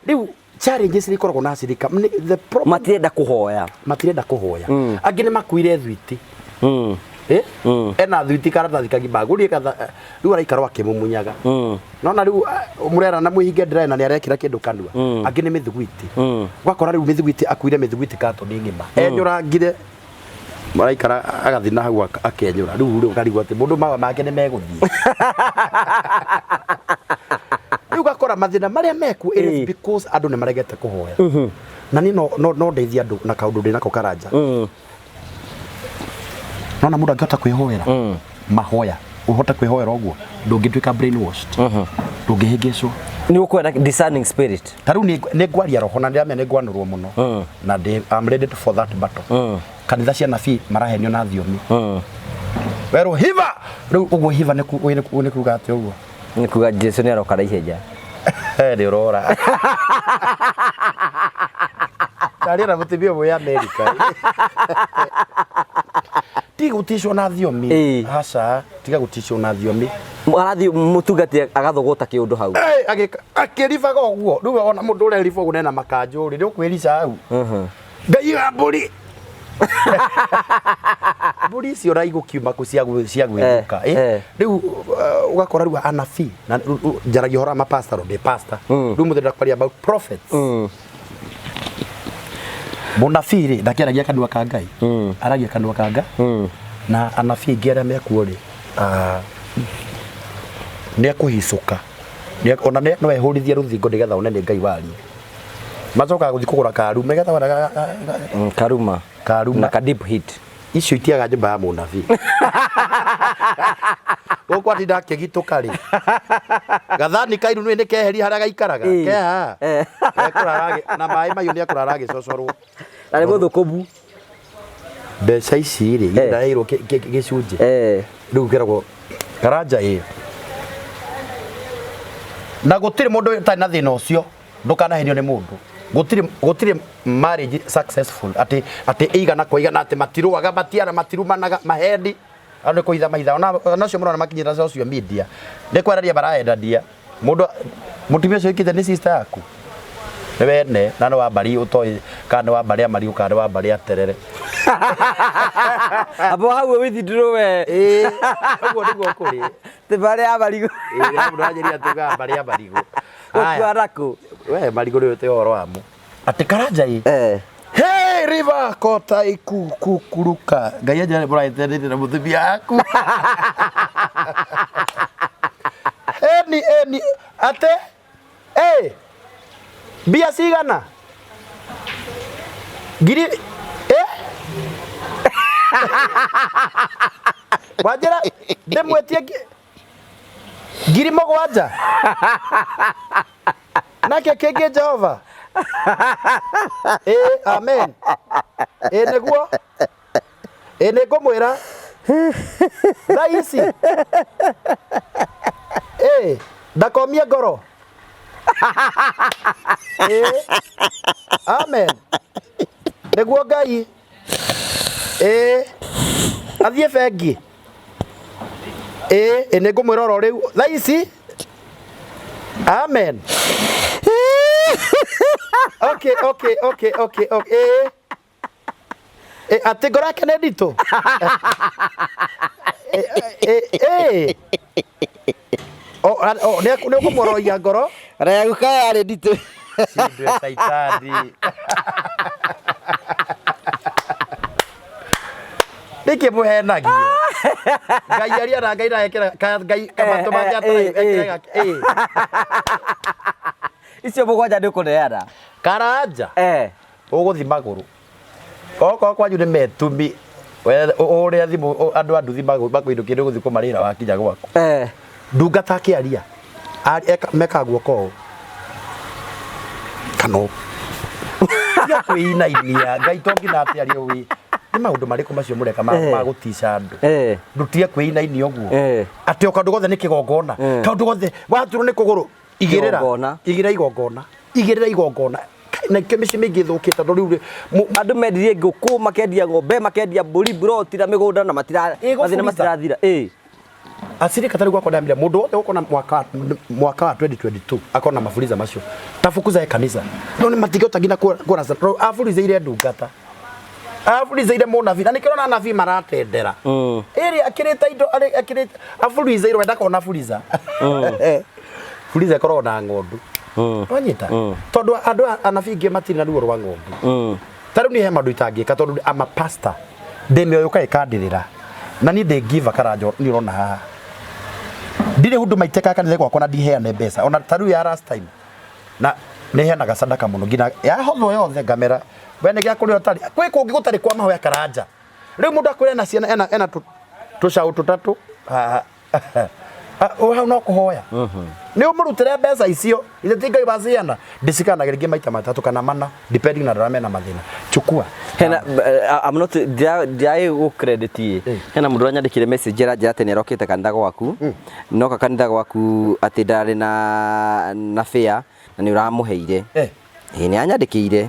Rĩu challenges nĩ ikoragwo na cirika the problem. Matirenda kũhoya. Matirenda kũhoya. Angĩ nĩ makuire thwiti. Eh? Ena thwiti karatathi kagima agũrire katha, rĩu araikarwo akĩmumunyaga. Nona rĩu mũrera na mwĩhinge ndĩra na nĩ arekĩra kĩndũ kanua. Angĩ nĩ mĩthugwiti. Ũgakora rĩu mĩthugwiti, akuire mĩthugwiti katoni ng'ima, enyũrangire, maraikara agathiĩ na hau akenyũra. Rĩu rĩ, ũkarigwo atĩ mũndũ mawa make nĩ megũthiĩ. Rĩu ũgakora mathĩna marĩa mekuo, it is because andũ nĩ maregete kũhoya. Na niĩ no ndeithie andũ na kaũndũ ndĩ nako, Karanja. Nona mũndũ angĩhota kwĩhoera mahoya, ũhote kwĩhoera ũguo, ndũngĩtuĩka brainwashed, ndũngĩhĩngĩcwo. Nĩ ũkwenda discerning spirit. Ta rĩu nĩ ngwaria roho na ndĩramenya nĩ ngwanũrwo mũno na ndĩ, I'm ready for that battle. Kanitha cia nabii marahenio na thiomi, werwo hiva. Rĩu ũguo hiva nĩ kuga atĩ ũguo? Nĩ kuga Jesu nĩ aroka na ihenya. Nĩ ũrora ndaria na mũtumia ũmwe Amerika, tiga gũticwo na thiomi. Aca, tiga gũticwo na thiomi. Arathiĩ mũtungati agathũgũta kĩũndũ hau. Akĩribaga ũguo. Rĩu ona mũndũ ũrĩa riba ũguo nena makanjũ rĩ, nĩ ũkwĩrica hau. Ngai wa mbũri, mbũri icio ra igũkiuma kũ cia gwĩthũka? Rĩu ũgakora rĩu anabii na njaragia ũhoro wa mapastor, ndĩ pastor. Rĩu mũthenya kwaria about prophets, mũnabii rĩ, ndakĩaragia kanua ka Ngai, aragia kanua ka Ngai. Na anabii aingĩ arĩa mekuo rĩ, nĩ ekũhicũka. Ona no ehũrithie rũthingo nĩgetha one nĩ Ngai waria. Macokaga gũthiĩ kũgũra karuma nĩgetha Karuma. Karuma. Na ka deep hit. Icio itiaga nyũmba ya mũnabii. Gũkũ atinda akĩgitũka rĩ, gathani kairu nĩ keheria harĩa gaikaraga. Keha na maĩ mahiũ nĩ ekũrara agĩcocorwo. Na nĩ mũthũkũmu. Mbeca ici rĩ, ndaheirwo gĩcunjĩ. Rĩu kĩragwo Karanja ĩ na gũtirĩ mũndũ ũtarĩ na thĩna ũcio. Ndũkanahenio nĩ mũndũ. Gũtirĩ marriage successful atĩ igana kwa igana atĩ matirũaga, matiara, matirumanaga, mahendi andũ nĩ kũhitha mahitha. Ona ũcio mũrona makinyĩra social media nĩ kwararia maraendandia. Mũndũ mũtumia ũcio wĩkĩte nĩ sister yaku nĩ wene na nĩ wa mbari ũtoĩ kana nĩ wa mbarĩ ya marigũ kana nĩ wa mbarĩ ya terere. Abo hau withdraw we. Ĩĩ, ũguo nĩguo kũrĩ. Ti mbarĩ ya marigũ. Ĩĩ, mũndũ anjĩria tugaga mbarĩ ya marigũ. Gũkua nakũ? We marigũ rĩu ũtĩ ũhoro wamo. Atĩ karanja ĩ. Eh. Hey, river kota ikukuruka. Ngai anjĩra nĩ mũrahĩtanĩte na mũtumia waku. Eni eni ate eh mbia cigana ngiri eh wanjĩra ndĩmwĩtie 7,000 nake kĩngĩ Jehova ĩ amen ĩ nĩguo ĩ nĩ ngũmwĩra thaa ici ĩ ndakomie ngoro ĩ amen nĩguo Ngai ĩ athiĩ bengi ĩ ĩ nĩ ngũmwĩra oro rĩu thaa ici amen okay okay okay okay okay ĩ ĩ atĩ ngoro yake nĩ nditũ ĩ ĩ ĩ O, o, nĩ ũkũmworohia ngoro Ona yaku kaya yarĩ nditũ. Shindwe saitani nĩkĩ mũhenagio ngai aria na ngai na ekĩra ngai kamatũ make Eh, eh, atara Icio mũgwanja nĩ ũkũneana. karanja Eh. ũgũthi magũrũ okorwo kwanyu nĩ metumi ũrĩa thimũ andũ a nduthi makũinũkie nĩ ũgũthiĩ kũmarĩra wakinya gwaku Eh. ndungata akĩaria mekaga guoko ũũ kana ũũ tiga kwĩinainia ngai to nginya atĩ arie wĩ nĩ maũndũ marĩkũ macio mũreka ma gũtica andũ ndũtige kwĩinainia ũguo atĩ o kaũndũ gothe nĩ kĩgongona kaũndũ gothe waturwo nĩ kũgũrũ igĩrĩra Kĩgongona. igĩrĩra igongona igĩrĩra igongona na ikĩo mĩciĩ mĩingĩ ĩthũkĩte tondũ rĩu Andũ mendirie ngũkũ, makendia ng'ombe, makendia mbũri, mburoti na mĩgũnda na matira Ĩ, mathĩna gũburiza. matirathira. Ĩ. Asirika tari gwakwa ndamire mundu wothe ukona mwaka wa 2022 akona mafuriza macio tafukuza ya kanitha no ni matingĩhota nginya kuona afurizeire ndungata afurizeire mũnabii na nĩkĩo anabii maratendera ĩrĩ akĩrĩte indo akĩrĩte afurizeirwo ndakona furiza furiza ĩkoragwo na ng'ondu wanyita tondũ andũ anabii ingĩ matirĩ na ruo rwa ng'ondu ta rĩu niĩ he maũndũ itangĩka tondũ ama pastor ndĩ mĩoyo ũka ĩkandĩrĩra na niĩ ndĩ giver karanjo nĩ ũrona haha ndirĩ huduma itekaga kanitha gwakwa na ndiheane mbeca ona ta rĩu ya last time na nĩ heanaga sadaka mũno nginya yahothwo yothe ngamera we nĩ gĩa kũrĩa ũtarĩ kwĩ kũngĩ gũtarĩ kwa mahoya karanja rĩu mũndũ akwĩra ena ciana ena tũcaũ tũtatũ haha hau no kũhoya nĩ ũmũrutĩre mbeca icio ithe ti ngai wa ciana ndĩcikanagĩra rĩngĩ maita matatũ kana mana depending na arĩa mena mathĩna chukua Hena I'm not ndiaĩ gũ credit ĩ. Hena mũndũ ũranyandĩkire message aranjĩra atĩ nĩ arokĩte kanitha gwaku. Noka kanitha gwaku atĩ ndarĩ na fare na nĩ ũramũheire. Ĩ nĩ anyandĩkĩire.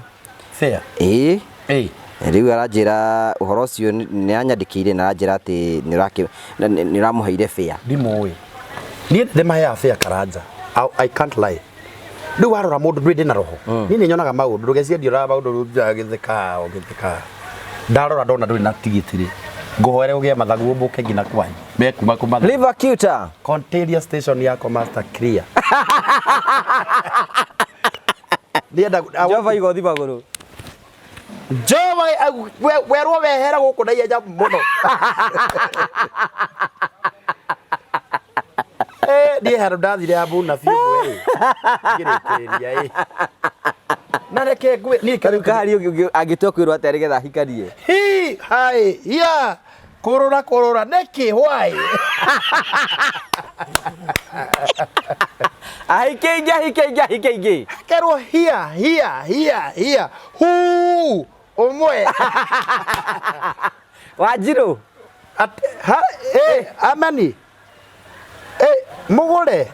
Fair. Ĩ. Rĩu aranjĩra ũhoro ũcio nĩ anyandĩkĩire na aranjĩra atĩ nĩ ũramũheire fare. Ndimũĩ. Niĩ ndĩmaheaga fare karanja. I can't lie. Rĩu warora mũndũ ndũrĩ ndĩna roho. Niĩ nĩ nyonaga maũndũ ndũgecirie ndioraga maũndũ rĩu njagĩthĩka ũgĩthĩka. Ndarora ndona ndũrĩ na tigiti rĩ. Ngũhoere ũgĩe mathagu ũmbũke nginya kwanyu. Mekuma kũmathagu. Liver Cuta. Container station yako master clear. Ndienda Jehova igothi magũrũ. Jehova werwo wehera gũkũ na ihenya mũno. Niĩ handũ ndathire ya mũnabii ũmwe ĩ. Ngĩrĩkĩrĩria ĩ. Na reke ngwĩ niĩ Rĩu kahari ũngĩ angĩtua kwĩrwo atĩa nĩgetha ahikanie? Hi hai ya kũrũra kũrũra nĩkĩ why? Ahike ingĩ ahike ingĩ ahike ingĩ. Kerwo hia hia hia hia hu ũmwe. Wanjirũ. Ha amani. Mũgũre.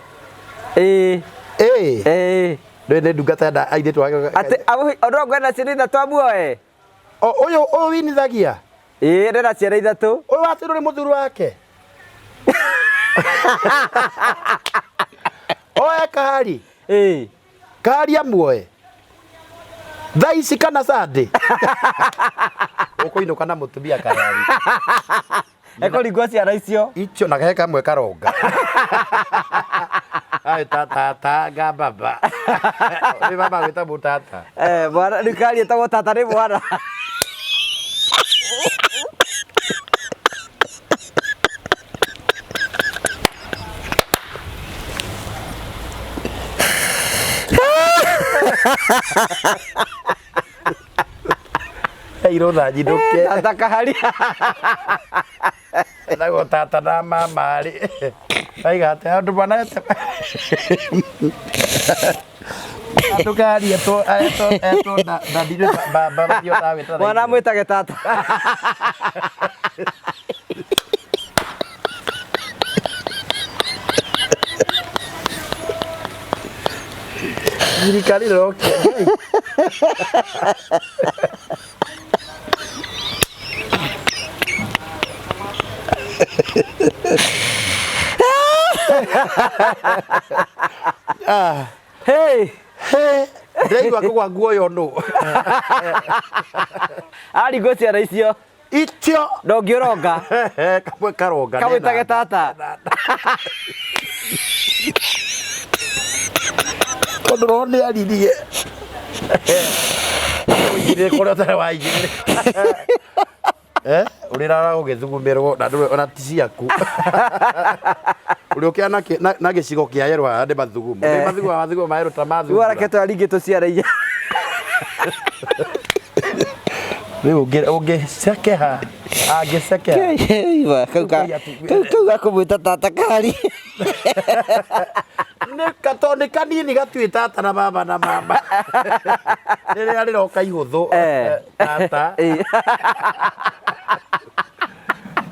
Ndũĩ nĩ ndungata enda airĩtu ake. Atĩ ũndũ ngwenda ciana ithatũ amuoe. Ũyũ ũyũ winithagia. Ĩ ndĩna ciana ithatũ. Ũyũ watirwo nĩ mũthuri wake. Oe kahari. Kahari amuoe. Thaa ici kana Sunday. Ũkũinũka na mũtumia kahari. Ekũringwo ciana icio. Icio na he kamwe karonga. Ai tata tanga baba. Nĩ baba gwĩta mũtata. Eh, mwana rĩu karia etagwo tata nĩ mwana. Heirwo na nyinũke. Tata kaharia. Etagwo tata na mama rĩ. Aiga atĩ andũ manete. Andũ karia etwo etwo etwo na na ndirĩ baba ndio ndawĩta. Mwana amwĩtage tata. Thirikari ĩrokia. Ah. Hey, He, ndĩraigua kũgwa nguoyo nũ. Aringwo ciana icio. Itio. Ndũngĩũronga. Kamwe karonga. Kamwĩtage tata. Tondũ roho nĩ aririe. Ũigĩrĩre kũrĩa ũtarĩ waigĩrĩra. Eh, ũrĩrara ũgĩthugumĩrwo na ndũrĩ ona ti ciaku. Ũrĩũkĩra na kĩ- na- na gĩcigo kĩa yerũ haha nĩ mathugumo. Nĩ mathugumo mathugumo ma yerũ ta Rĩu mathumbura. arake twaringĩtwo ciara inya. Rĩu ũngĩ- ũngĩcekeha angĩcekeha Kau ka- kau kau gakũmwĩta tata kari. nĩ ka- tondũ nĩ kanini gatuĩ tata na baba na mama rĩrĩa rĩroka ihũthũ Eh. tata Eh.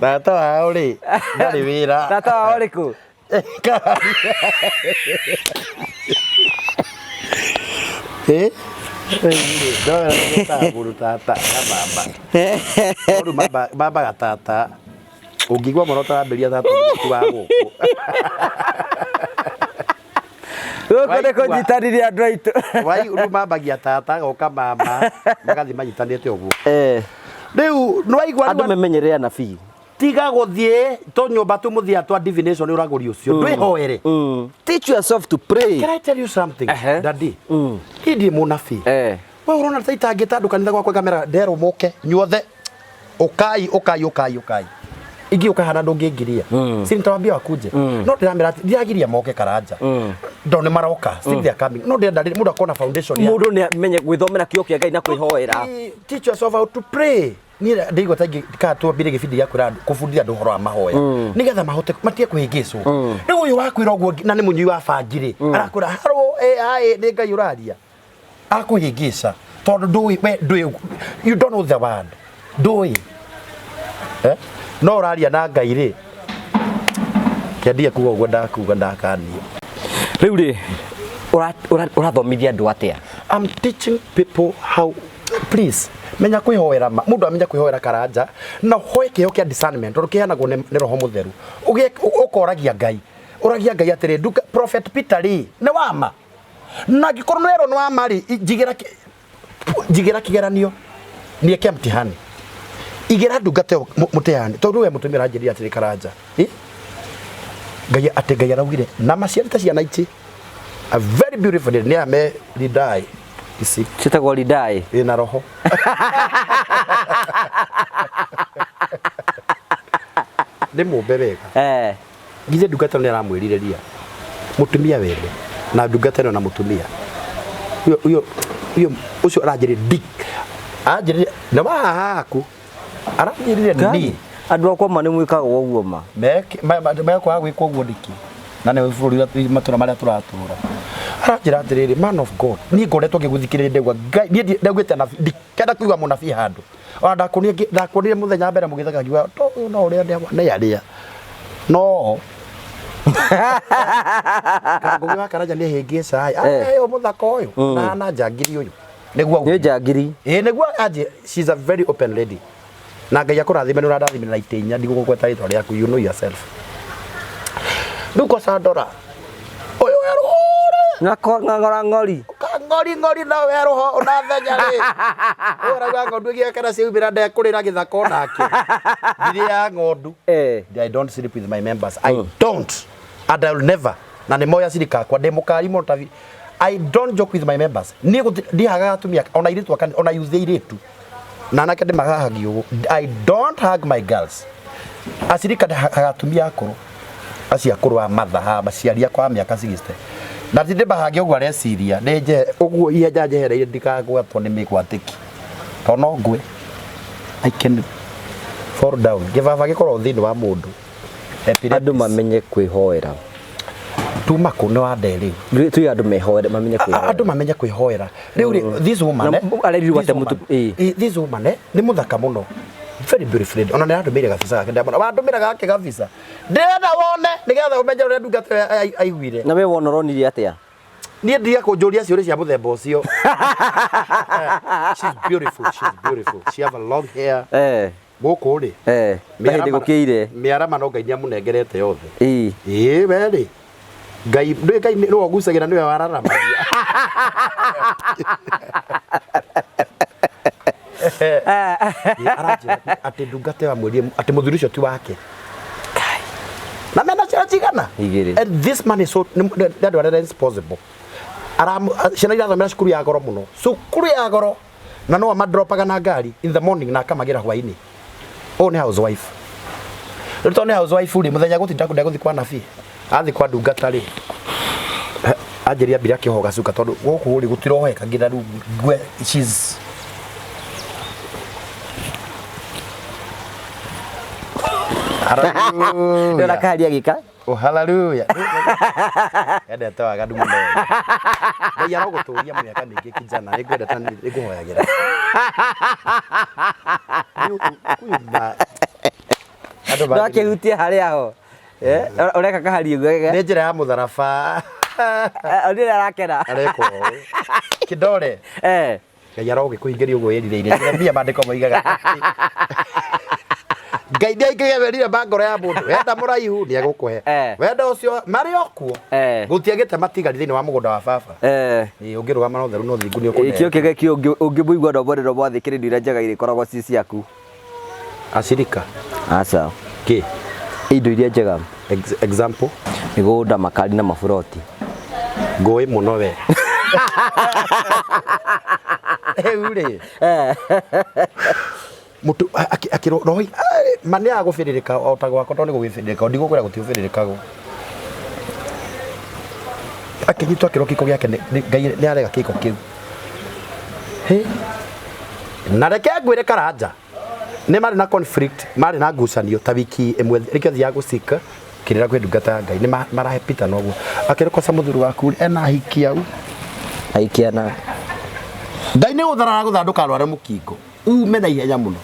tata wao rĩ ndarĩ wĩra Tata wao ũrĩkũ? Eh? Ndora tata na mama No rĩu mamba- mambaga tata ũngĩigua mwana ũtarambĩria tata ti wa gũkũ Gũkũ nĩ Waigua. kũnyitanĩria andũ aitũ. Wai rĩu mambagia tata agoka mama magathiĩ manyitanĩte ũguo Eh. rĩu nĩwaigua Andũ rĩu memenyerere anabii. tiga gũthiĩ tũnyũmba tũmũthia twa divination ũragũri ũcio ndwĩhoere Teach yourself to pray. Can I tell you something Ehe. daddy niĩ ndirĩ mũnabii Eh. we ũrona ta itangĩta andũ kanitha gwakwa ngamera nderwo mũke nyuothe ũkai ũkai ũkai ũkai ingĩũka hana ndũngĩngiria si nitawambia wakuje no ndĩramera atĩ ndiragiria moke karanja ndo nĩ maroka still they are coming no ndĩrenda rĩrĩ mũndũ akorwo na foundation ya Mũndũ nĩ amenye gwĩthomera kiugo kĩa Ngai na kwĩhoera. teach yourself how to pray niĩ ndĩigua ta ingĩ kana twambire gĩbindi gĩa kwĩra andũ kũbundithia andũ ũhoro wa mahoya nĩgetha mahote matige kũhĩngĩcwo rĩu ũyũ wakwĩra ũguo na nĩ mũnyui wa bangi rĩ arakwĩra harũ ĩ aĩ nĩ Ngai ũraria akũhĩngĩca tondũ ndũĩ we ndũĩ you don't know the word ndũĩ eh no ũraria na Ngai rĩ kĩandige kuga ũguo ndakuga ndakanio Rĩu rĩ ũrathomithia andũ atĩa? I'm teaching people how please menya kwĩhoera ma mũndũ amenya kwĩhoera karanja na hoe kĩheo kĩa discernment tondũ kĩheanagwo nĩ nĩ roho mũtheru Ũgĩe- ũkoragia ngai ũragia ngai atĩrĩ nduka prophet Peter rĩ nĩ wama na angĩkorwo nĩ werwo nĩ wama rĩ njigĩra njigĩra kĩgeranio niĩke mtihani igĩra ndungata ĩyo mũtihani tondũ we mũtumia ũranjĩrire atĩrĩ karanja Ĩ? ngai atĩ ngai araugire na maciarĩte ciana ici a very beautiful lady nĩ ame ridai ici Ciĩtagwo Ridai. ĩna roho nĩ mũmbe wega Eh. githĩ ndungata nĩ aramwĩrire ria mũtumia wene na ndungata ĩno na mũtumia ũyũ ũyũ ũyũ ũcio aranjĩrire ndi anjĩrire na wahaha haku aranjĩrire ni Andũ akwa ma nĩ mwĩkaga ũguo ma. mekwaga gwĩkwo ũguo nĩkĩ na nĩ bũrũri ũrĩa matũra marĩa tũratũra aranjĩra atĩrĩrĩ man of god niĩ ngoretwo ngĩgũthikĩrĩria ndegwa ngai niĩ ndaugĩte anabii ndikenda kũigua mũnabii handũ ona ndakuonire ndakuonire mũthenya mbere mũgĩtheka ngiuga to ũyũ no ũrĩa nĩ arĩa no Ngũgĩ wa Karanja nĩ hĩngĩca ĩ ũyũ mũthaka ũyũ na na njangiri ũyũ nĩguo Nĩ augire. njangiri. Ĩĩ nĩguo anjĩ she's a very open lady na ngai akũrathime nĩ ũrandathimire na itĩ inya ndigũgũgweta rĩtwa rĩaku you know yourself rĩu koca ndora ũyũ werũhũre Ng'ang'ora ng'ori. ng'ori ng'ori no werũho ona thenya rĩ ũyũ arauga ng'ondu ĩgĩakana ciaumĩra ndekũrĩra gĩthaka onake ndirĩ ya ng'ondu Eh. I don't sleep with my members I don't and I will never Na nĩ moya cirika akwa ndĩ mũkari mũno ta I don't joke with my members. Niĩ ndihagaga atumia ona airĩtu aka ona youth airĩtu na anake ndĩmahahagi ũguo. I don't hug my girls. Acirika ndahaga atumia akũrũ acio akũrũ a matha ha aciari akwa a mĩaka 60 na ti ndĩmahange ũguo areciria nĩ nje ũguo ihenya njehereire ndikagwatwo nĩ mĩgwatĩki tondũ no ngwe. I can fall down. Kĩbaba gĩkoragwo thĩinĩ wa mũndũ. Andũ mamenye kwĩhoera. Tuma kũ nĩ wa nde rĩu. Tuge andũ mehoere mamenye kwĩhoera. Andũ mamenye kwĩhoera. Rĩu rĩ this woman eh, arerirwo atĩa mũtu ĩ this woman eh, nĩ mũthaka mũno. Very beautiful lady. Ona nĩ arandũmĩire gabica gake ndamona. Wandũmĩra gake gabica. Ndĩrenda wone nĩgetha ũmenye ũrĩa ndungata ĩyo aiguire. Na we wona ũronire atĩa? Niĩ ndige kũnjũria ciũria cia mũthemba ũcio. She's beautiful, she's beautiful. She have a long hair. Eh. Gũkũ rĩ. Eh. Ta hĩndĩ gũkĩire. Mĩarama no Ngai nĩamũnengerete yothe. Ĩĩ. Ĩĩ we rĩ. Ngai ndũĩ Ngai nĩwe ũgucagĩra nĩwe wararamagia. Aranjĩra atĩ ndungata ĩyo amwĩrire atĩ mũthuri ũcio ti wake. Na mena ciana cigana? Igĩrĩ. And this man is so nĩ andũ arĩa responsible. Ciana irathomera cukuru ya goro mũno. Cukuru ya goro. Na no amadropaga na ngari in the morning na akamagĩra hwainĩ. Ũyũ nĩ housewife. Rĩu tondũ nĩ housewife rĩ, mũthenya gũtinda ndegũthiĩ kwa nabii. Athiĩ kwa ndungata rĩ, anjĩria ambire akĩohwo gacuka tondũ gũkũ rĩ gũtiroheka nginya rĩu ngue she's Hallelujah. Ndĩrona kaharia gĩka. Oh, hallelujah. Endete waganu mũno. Ngai arogũtũria mĩaka mĩingĩ kijana, nĩngwendete na nĩngũhoyagĩra. Andũ Ndwakĩhutia harĩa ho. Eh, ũreka kaharia ũguo. Nĩ njĩra ya mũtharaba. Onire arakena. Areka ũũ. Kĩndore. Eh. Ngai arogĩkũhingĩria ũguo wĩrirĩirie. Jeremia maandĩko moigaga atĩ Ngai nĩ aingĩria merira ma ngoro ya mũndũ. Wenda mũraihu nĩ egũkũhe. Eh. Wenda ũcio marĩ o kuo. Eh. Gũtiagĩte matigari thĩinĩ wa mũgũnda wa baba. Eh. Ĩĩ ũngĩrũgama na ũtheru na ũthingu nĩ ũkũneo. Kĩo kĩge kĩo ũngĩmũigua no mwene no mwathĩkĩre indo iria njega irĩkoragwo ci ciaku. Acirika. Aca. Kĩ? Indo iria njega. Example? Mĩgũnda, makari na maburoti. Ngũĩ mũno we. Rĩu rĩ. Mũtu akĩrwo roho ma nĩ agũbĩrĩrĩka o ta gwakwa tondũ nĩ gũgĩbĩrĩrĩka ndigũkwĩra gũtigũbĩrĩrĩkagwo. Akĩnyitwo akĩrwo kĩko gĩake Ngai nĩ arega kĩko kĩu. Hĩ. Na reke ngwĩre Karanja nĩ marĩ na conflict marĩ na ngucanio ta wiki ĩmwe nĩkĩo thiaga gũcika kĩrĩra kwĩ ndungata ya Ngai nĩ marahe Peter noguo akĩrĩ kosa mũthuri waku ena ahiki au Ahikia na Ngai nĩ gũtharara gũthara ndũkarware mũkingo ume na ihenya mũno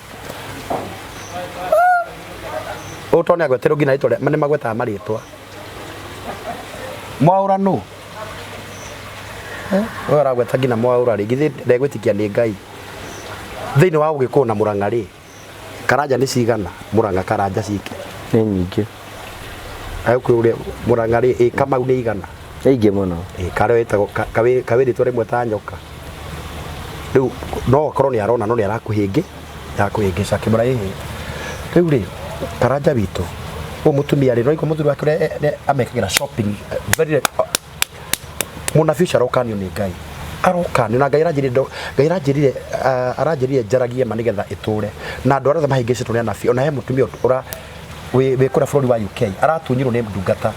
ũũ tondũ nĩ agweterwo nginya rĩtwa nĩ magwetaga marĩtwa mwaũra nũ ũyũ aragweta nginya mwaũra rĩ githĩ ndegwĩtĩkia nĩ Ngai thĩinĩ wa Ũgĩkũyũ na Mũrang'a rĩ Karanja nĩ cigana Mũrang'a Karanja cike nĩ nyingĩ Agĩkũyũ Mũrang'a rĩ ĩ Kamau nĩ igana nĩ ingĩ mũno ĩ karĩa wĩtagwo kawĩrĩtwo rĩmwe ta nyoka rĩu no akorwo nĩ arona no nĩ arakũhĩngĩ arakũhĩngĩca akĩmwĩra ĩhĩ rĩu rĩ Karanja witũ ũyũ mũtumia rĩ no igua mũthuri wake ũrĩa amekagĩra shopping very mũnabii ũcio arokanio nĩ Ngai arokanio na Ngai aranjĩrire Ngai aranjĩrire aranjĩrire njaragie ma nĩgetha ĩtũre na andũ arĩa othe mahĩngĩcĩtwo nĩ anabii ona he mũtumia ũra wĩ kũrĩa bũrũri wa UK aratunyirwo nĩ ndungata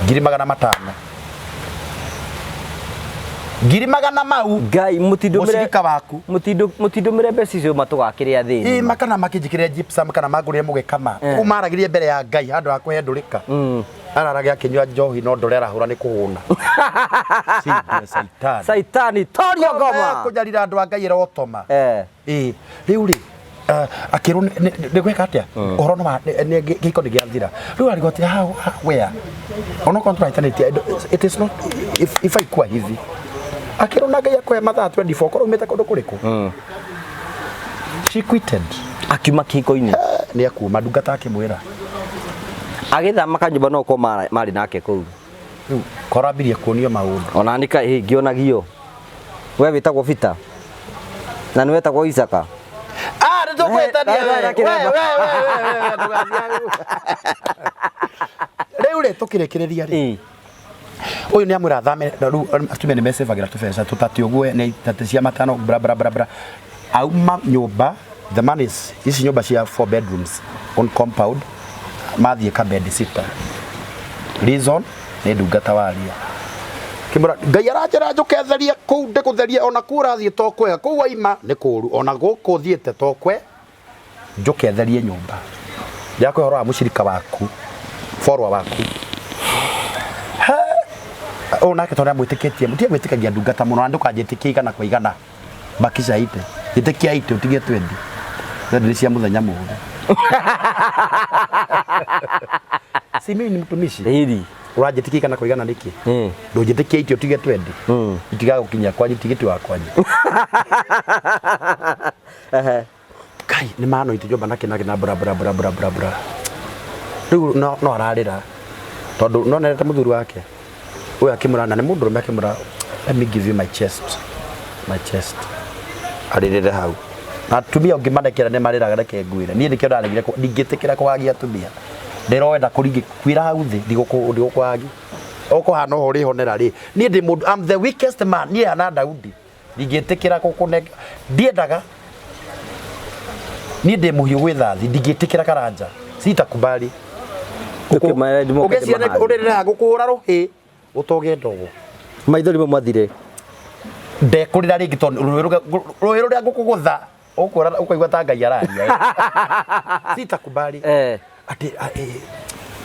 500,000 ngiri magana mau Ngai mũtindũmĩre mũcirika waku mũtindũmĩre mbeca icio matũgakĩrĩa thĩinĩ ĩ makana makĩnjĩkĩrĩra gypsum kana mangũrĩre mũgĩkama ũmaragĩrie mbere ya Ngai handũ ha kũhe ndũrĩka ararage akĩnyua njohi no ndore arahũra nĩ kũhũna Sindwe saitani Saitani torio ngoma kũnyarira andũ a Ngai ĩrotoma eh ĩ rĩu rĩ akĩrwo nĩ gwĩka atĩa ũhoro nĩ wa kĩhiko nĩ gĩathira rĩu arigwo atĩ how where onokorwo tũrahĩtanĩtie it is not if, if I kuwa hivi akĩrwo na Ngai akũhe mathaa 24 korwo umĩte kũndũ kũrĩkũ she quitted akiuma kĩhiko-inĩ nĩ akuma ndungata akĩmwĩra agĩthama kanyũmba no korwo marĩ nake kũu rĩu korwo ambirie kuonio maũndũ ona nĩ kaĩ ngĩonagio we wĩtagwo Peter na nĩ wetagwo Isaka Ah, nĩ tũkwĩtania we, we, we, we, we, we, we, ndũgathiĩ hau. Rĩu rĩ tũkĩrĩkĩrĩria rĩ Ĩ. Ũyũ nĩ amwĩra athame na rĩu atumia nĩ mecĩbagĩra tũbeca tũtatĩ ũguo nĩ tatĩ cia matano bra bra bra bra. Auma nyũmba the man is ici nyũmba cia four bedrooms on compound mathiĩ ka bed sitter. Reason nĩ ndungata waria. Kĩmũra Ngai aranjĩra njũke therie kũu ndĩgũtherie ona kũu ũrathiĩ to kwega kũu waima nĩ kũũru ona gũkũ ũthiĩte to kwe njũke therie nyũmba yakwa ũhoro wa mũcirika waku forwa waku He! ũyũ nake tondũ amwĩtĩkĩtie mũtige gwĩtĩkagia ndungata mũno na ndũkanjĩtĩkie igana kwa igana bakisha ite ĩtĩkia ite ũtige twendi twendi nĩ cia mũthenya mũũru si mimi ni mtumishi Ĩri. ũranjĩtĩkia igana kwa igana nĩkĩ ndũnjĩtĩkia ite ũtige twendi itigaga gũkinya kwanyu tigiti wa kwanyu Ehe. Kai nĩ mano itijomba na kĩna kĩna bra bra bra bra bra bra. Rĩu no no ararĩra tondũ no nerete mũthuri wake ũyũ akĩmũra na nĩ mũndũrũme akĩmũra let me give you my chest my chest arĩrĩre hau na atumia ũngĩmanekera nĩ marĩraga reke ngwĩre niĩ nĩkĩo ndaregire ndingĩtĩkĩra kũhagia atumia ndĩroenda kũringĩ kwĩra hau thĩ ndigũkũhagia ũkũhana ũũ ũrĩhonera rĩ niĩ ndĩ mũndũ I'm the weakest man niĩ hana Daudi ndingĩtĩkĩra gũkũnenga ndiendaga niĩ ndĩ mũhiũ gwĩ thathi ndingĩtĩkĩra karanja sitakubali Ndũkĩmare- ndĩmoke ũgĩciria ndĩmahande. ũrĩrĩra gũkũhũra rũhĩ ũtoge ndogo Maithori mau mathire. ndekũrĩra rĩngĩ tondũ rũhĩ rũrĩa ngũkũgũtha ũkuona ũkaigua ta Ngai araria sitakubali atĩ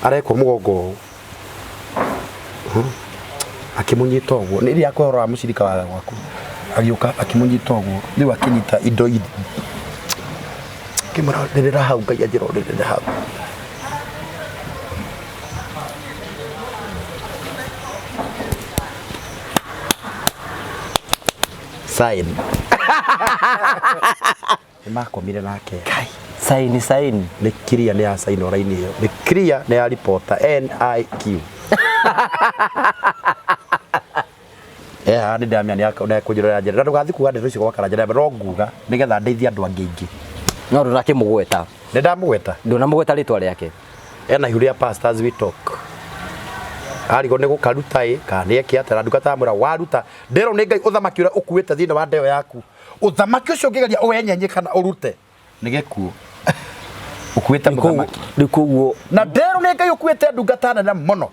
arekwo mũgongo ũũ akĩmũnyita ũguo nĩ rĩrĩa akwĩhoro wa mũcirika wa gwaku agĩũka akĩmũnyita ũguo rĩu akĩnyita indo akĩmwĩra rĩrĩra hau Ngai anjĩra ũrĩrĩre hau sign nĩ makomire nake Saini saini. nĩ clear nĩ ya sign raini ĩyo nĩ clear nĩ ya reporter NIQ Eh, haha nĩ ndamenya nĩ akũnjĩrora njĩra na ndũgathiĩ kuga ndeto icio gwa Karanja no nguga nĩgetha ndeithie andũ angĩ aingĩ No ndũrakĩmũgweta. nĩ ndamũgweta Ndũnamũgweta rĩtwa rĩake. ena ihu rĩa pastors we talk arigwo nĩ gũkaruta ĩ kana nĩ eke atĩa na ndungata yamwĩra waruta nderwo nĩ Ngai ũthamaki ũrĩa ũkuĩte thĩinĩ wa ndeo yaku ũthamaki ũcio ũngĩgeria ũwenyenye kana ũrute nĩ gĩkuũ ũkuĩte mũthamaki Rĩu koguo na nderwo nĩ Ngai ũkuĩte ndungata nene mũno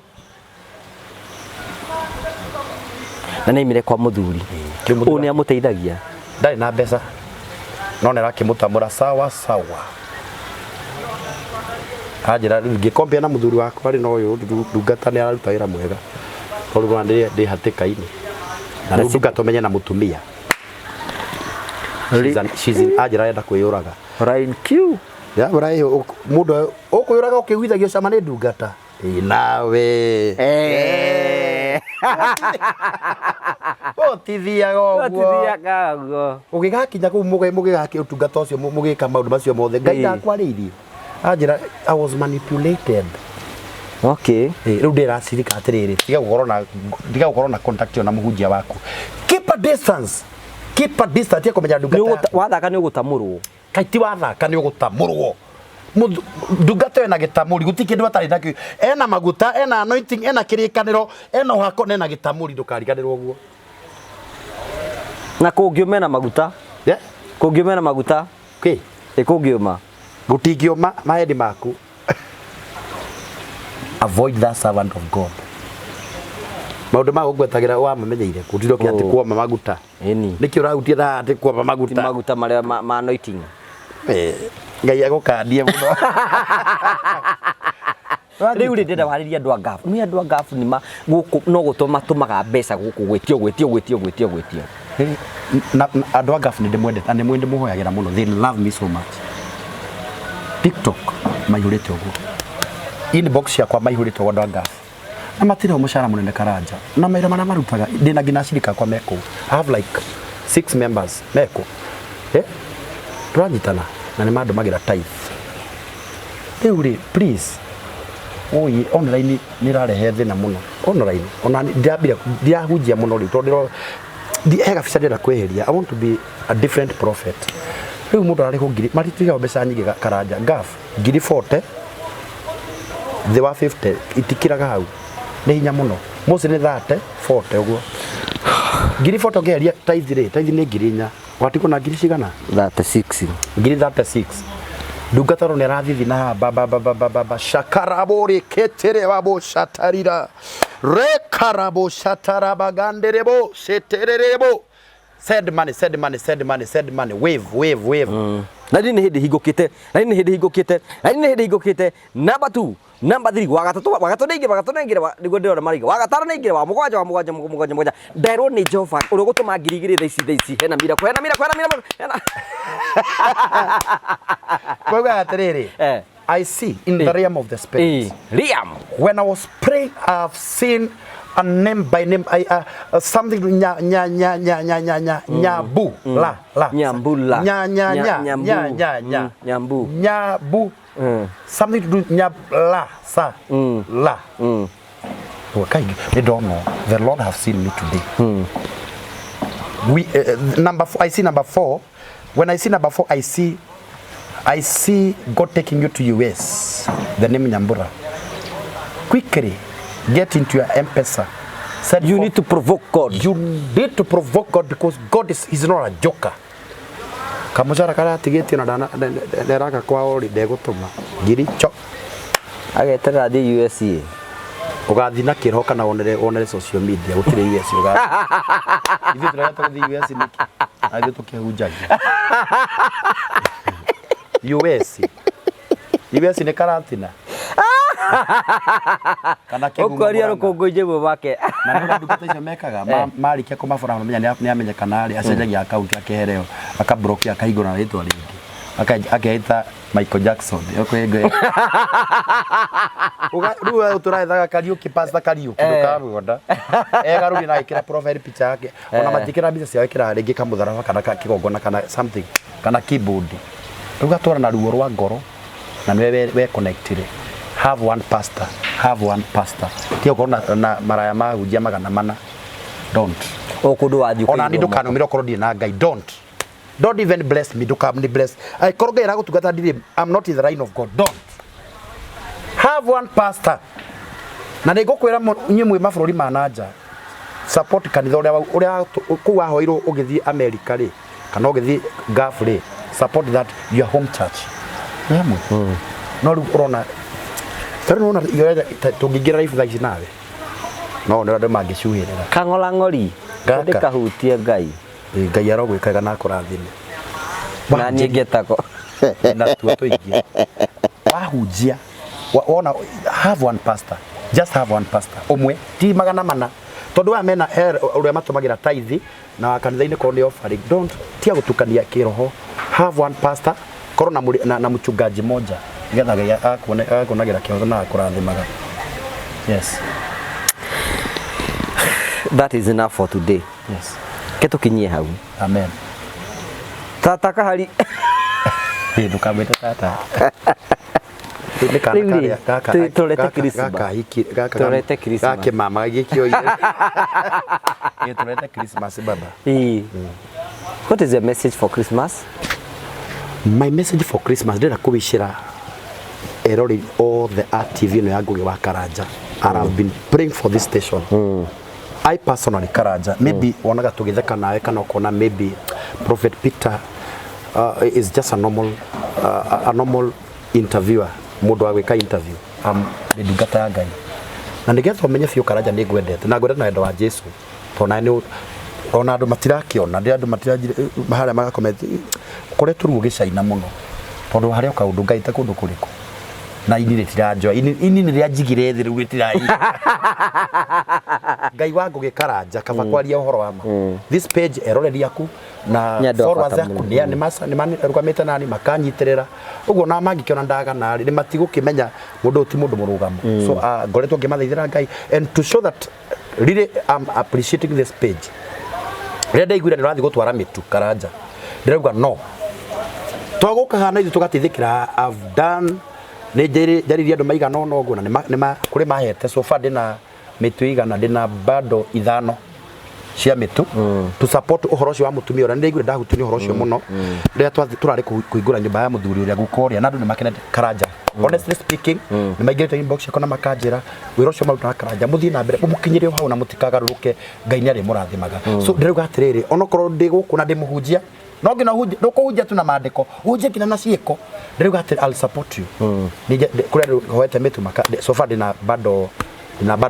na nĩaimire kwa mũthuri. Rĩu mũthuri Ũũ nĩ amũteithagia. ndarĩ na mbeca no nĩ arakĩmũtamũra sawa sawa anjĩra rĩu ngĩkombia na mũthuri wakwa rĩ no ũyũ ndungata nĩ araruta wĩra mwega tondũ rĩu ndĩ ndĩ hatĩka-inĩ na rĩu ndungata ũmenye na mũtumia She's in anjĩra arenda kwĩyũraga Line Q. ya ũraĩ mũndũ ũkwĩyũraga ũkĩiguithagio cama nĩ ndungata Ĩ nawe Eh. ũtithiaga ũguo Ũtithiaga ũguo. ũgĩgakinya kũu mũgĩgaki ũtungata ũcio mũgĩka maũndũ macio mothe ngai Ĩĩ. ndakwarĩirie anjĩra I was manipulated Okay. Ĩĩ, rĩu ndĩracirika atĩrĩrĩ tiga gũkorwo na tiga gũkorwo na contact ĩyo na mũhunjia waku keep a distance keep a distance tiga kũmenya ndungata yaku. Wathaka nĩ ũgũtamũrwo. Kaĩ ti wathaka nĩ ũgũtamũrwo ndungata ĩyo ĩna gĩtamũri gũtirĩ kĩndũ atarĩ nakĩo ena maguta ena anointing ena kĩrĩkanĩro ena ũhako na ena gĩtamũri ndũkariganĩrwo ũguo Na kũngĩũma ena maguta. Yeah? Kũngĩũma ena maguta. Kĩ? Ĩ kũngĩũma. Gũtingĩũma mahendi maku avoid that servant of God maũndũ ma gũgwetagĩra wamamenyeire gũtirĩ ũkĩ atĩ Oh. kuoma maguta Ĩni. nĩkĩ ũrahutia na atĩ kuoma Ti maguta maguta marĩa ma anointing. Eh, Ngai agũkanie mũno Rĩu rĩ ndĩrenda warĩrie andũ a ngabu. Nĩ andũ a ngabu nĩ ma gũkũ no gũtũma matũmaga mbeca gũkũ gwĩtio gwĩtio gwĩtio gwĩtio gwĩtio. Na andũ a ngabu nĩ ndĩmwendete na nĩ ndĩmũhoyagĩra mũno they love me so much TikTok maihũrĩte ũguo inbox ciakwa maihũrĩte ũguo andũ a ngabu na matirĩ mũcara mũnene karanja na mawĩra marĩa marutaga ndĩna nginya acirika akwa me kũu I have like six members me kũu eh tũranyitana na nĩ mandũmagĩra tithe rĩu rĩ please oi online nĩ ĩrarehe thĩna mũno online ona ndĩrambire ndirahunjia mũno rĩu tondũ he gabica ndĩrenda kweheria I want to be a different prophet rĩu mũndũ ararĩhwo ngiri maritigaga mbeca nyingĩ karanja gaf ngiri 40 thĩ wa 50 itikiraga hau nĩ hinya mũno Mũciĩ nĩ 30 40 ũguo. Ngiri 40 ũngĩeheria tithe rĩ, tithe nĩ ngiri inya. Watigwo na ngiri cigana? 36. Ngiri 36. Ndungata ro nĩ arathithina haha ba ba ba ba ba ba ba shakarabori ketere babo shatarira rekarabo shatarabaganderebo shetererebo send money, send money, send money, send money, wave, wave, wave. Na niĩ nĩ hĩndĩ hingũkĩte, na niĩ nĩ hĩndĩ hingũkĩte, na niĩ nĩ hĩndĩ hingũkĩte. Number 2, number 3, wa gatatũ, wa gatatũ nĩ aingĩra, wa gatatũ nĩ aingĩra, nĩguo ndĩrona maraingĩra. Wa gatano nĩ aingĩra, wa mũgwanja, wa mũgwanja, mũgwanja, mũgwanja. Nderwo nĩ Jehova ũrĩa ũgũtũma 2000 thaa ici, thaa ici. Hena miracle, hena miracle, hena miracle, hena. Kwauga atĩrĩrĩ, I see in the realm of the spirit. Liam. When I was praying, I've seen a name by name, I, something nya nya nya nya nya nya nya nyabu la la. Nyambula. Nya nya nya Nyambu. nya nya nya. Nyambu. Nyabu. Something to do nya la sa la. Okay, they don't know. The Lord have seen me today. We number four, I see number four. When I see number four, I see God taking you to US. The name Nyambura. Quickly get into your M-Pesa. Said you need to provoke God. You need to provoke God because God is not a joker. Kamucara karia atigĩtie na ndana nderaga kwao rĩ ndegũtũma ngiri cho ageterera thiĩ USA. Ũgathiĩ na kĩroho kana wonere social media gũtirĩ US ũgathiĩ. Ithuĩ tũrenda gũthiĩ US nĩkĩ? Na ithuĩ tũkĩhunjagia. US. US nĩ Karatina. Kana kĩgumo Ũkoria Murang'a. rũkũngũ-inĩ rũu wake. Na nĩ ũrĩa ndungata icio mekaga, marĩkia kũmabũra mamenya nĩ amenyekana rĩ, acenjagia akaunti akehereo, akablock akahingũra na rĩtwa rĩngĩ. Akeita Michael Jackson. Rĩu we ũtũraethaga Kariuki, Pastor Kariuki, ndũkamuona. Egarũria na agĩkĩra profile picture yake. Ona matiĩkĩra mbica ciao, ĩkĩraga rĩngĩ kamũtharaba kana kĩgongona kana something, kana keyboard. Rĩu gatwara na ruo rwa ngoro na nĩwe we connectire. Have one pastor, have one pastor. Tiga gũkorwo na maraya mahunjia 400. Don't. O kũndũ wathiĩ Ona niĩ ũkĩigua ndũkanũmĩre okorwo ndirĩ na Ngai. Don't. Don't even bless me. Ndũkamni bless. Angĩkorwo Ngai aragũtungata ndirĩ, I'm not in the line of God. Don't. Have one pastor. Na nĩ ngũkwĩra inyuĩ mwĩ mabũrũri ma na nja. Support kanitha ũrĩa ũrĩa kũu wahoirwo ũgĩthiĩ America rĩ, kana ũgĩthiĩ Gulf rĩ, support that your home church. Nĩ hamwe. No rĩu ũrona, ta rĩu ũrona tũngĩingĩra live thaa ici nawe. No nĩ andũ mangĩcuhĩrĩra. Kang'ola ng'ori. Gaka. Ndĩkahutie Ngai. Ngai arogwĩkaga na akũrathime. Na niĩ ngĩtagwo. Na tuo tũingĩ. Wahunjia, wona, have one pastor. Just have one pastor. Ũmwe, ti 400. Tondũ aya mena ũrĩa matũmagĩra tithe na kanitha-inĩ korwo nĩ offering. Don't, tia gũtukania kĩroho. Have one pastor, korwo na mchungaji moja. Nĩgetha Ngai akuonagĩra kĩhoto na akũrathimaga. Yes. That is enough for today. Yes. Ke tũkinyie hau. Amen. Tata kahari. Ĩ, ndũkamwĩte tata. Nĩ kana Rĩu rĩ, karĩa, gaka, tũrete gaka, Christmas. gaka hiki, gaka Tũrete Christmas. Gaka mama gĩkĩoire. Ĩ, tũrete Christmas baba. Ĩ. What is your message for Christmas? My message for Christmas, ndĩrenda kũwicĩra erori othe a TV ĩno ya Ngũgĩ wa Karanja. And I've been praying for this station. I personally Karanja, maybe wonaga tũgĩtheka nawe kana ũkona maybe Prophet Peter is just a normal interviewer, mũndũ wa gwĩka interview. Nĩ ndungata ya Ngai. Na nĩgetha ũmenye biũ Karanja nĩ ngwendete, na ngwendete na wendo wa Jesu. Tondũ nawe nĩ ona andũ matirakĩona, ndĩ andũ matiranjire, harĩa magakomenti, ũkoretwo rĩu ũgĩcaina mũno. Tondũ harĩ o kaũndũ Ngai ta kũndũ kũrĩkũ. Na ini rĩtiranjoa, ini nĩ rĩanjigire thĩ rĩu rĩtirainga. Ngai wa Ngũgĩ Karanja, kaba kwaria ũhoro wa ma. This page eroreri aku na Nĩ andũ a followers bata aku mũno. nĩ marũgamĩte nani makanyitĩrĩra. Ũguo na mangĩkĩona ndagana rĩ, nĩ matigũkĩmenya mũndũ ũyũ ti mũndũ mũrũgamu. So ngoretwo ngĩmathaithĩra Ngai and to show that really I'm appreciating this page. Rĩrĩa ndaiguire nĩ ũrathiĩ gũtwara mĩtu Karanja, ndĩrauga no. Twagũka haha na ithuĩ tũgateithĩkĩra. I've done, nĩ njarĩirie andũ maigana ũna ũguo na kũrĩ mahete. So far ndĩna mĩtu igana, ndĩna bando 5. Cia mĩtu to support ũhoro ũcio wa mũtumia ũrĩa. Nĩ ndaiguire ndahutio nĩ ũhoro ũcio mũno rĩrĩa tũrarĩ kũhingũra nyũmba ya mũthuri ũrĩa guka ũrĩa, na andũ nĩ makenete, Karanja. Honestly speaking, nĩ maingĩrĩte inbox ciakwa na makanjĩra wĩra ũcio marutaga, Karanja, mũthiĩ na mbere, mũkinyĩre o hau na mũtikagarũrũke, Ngai nĩ arĩmũrathimaga. So ndĩrauga atĩrĩrĩ, onokorwo ndĩ gũkũ na ndĩ mũhunjia, no nginya ũhunjie, ndũkũhunjia tu na maandĩko, ũhunjie nginya na ciĩko. Ndĩrauga atĩ I'll support you. Kũrĩa andũ hoete mĩtu so far ndĩna bando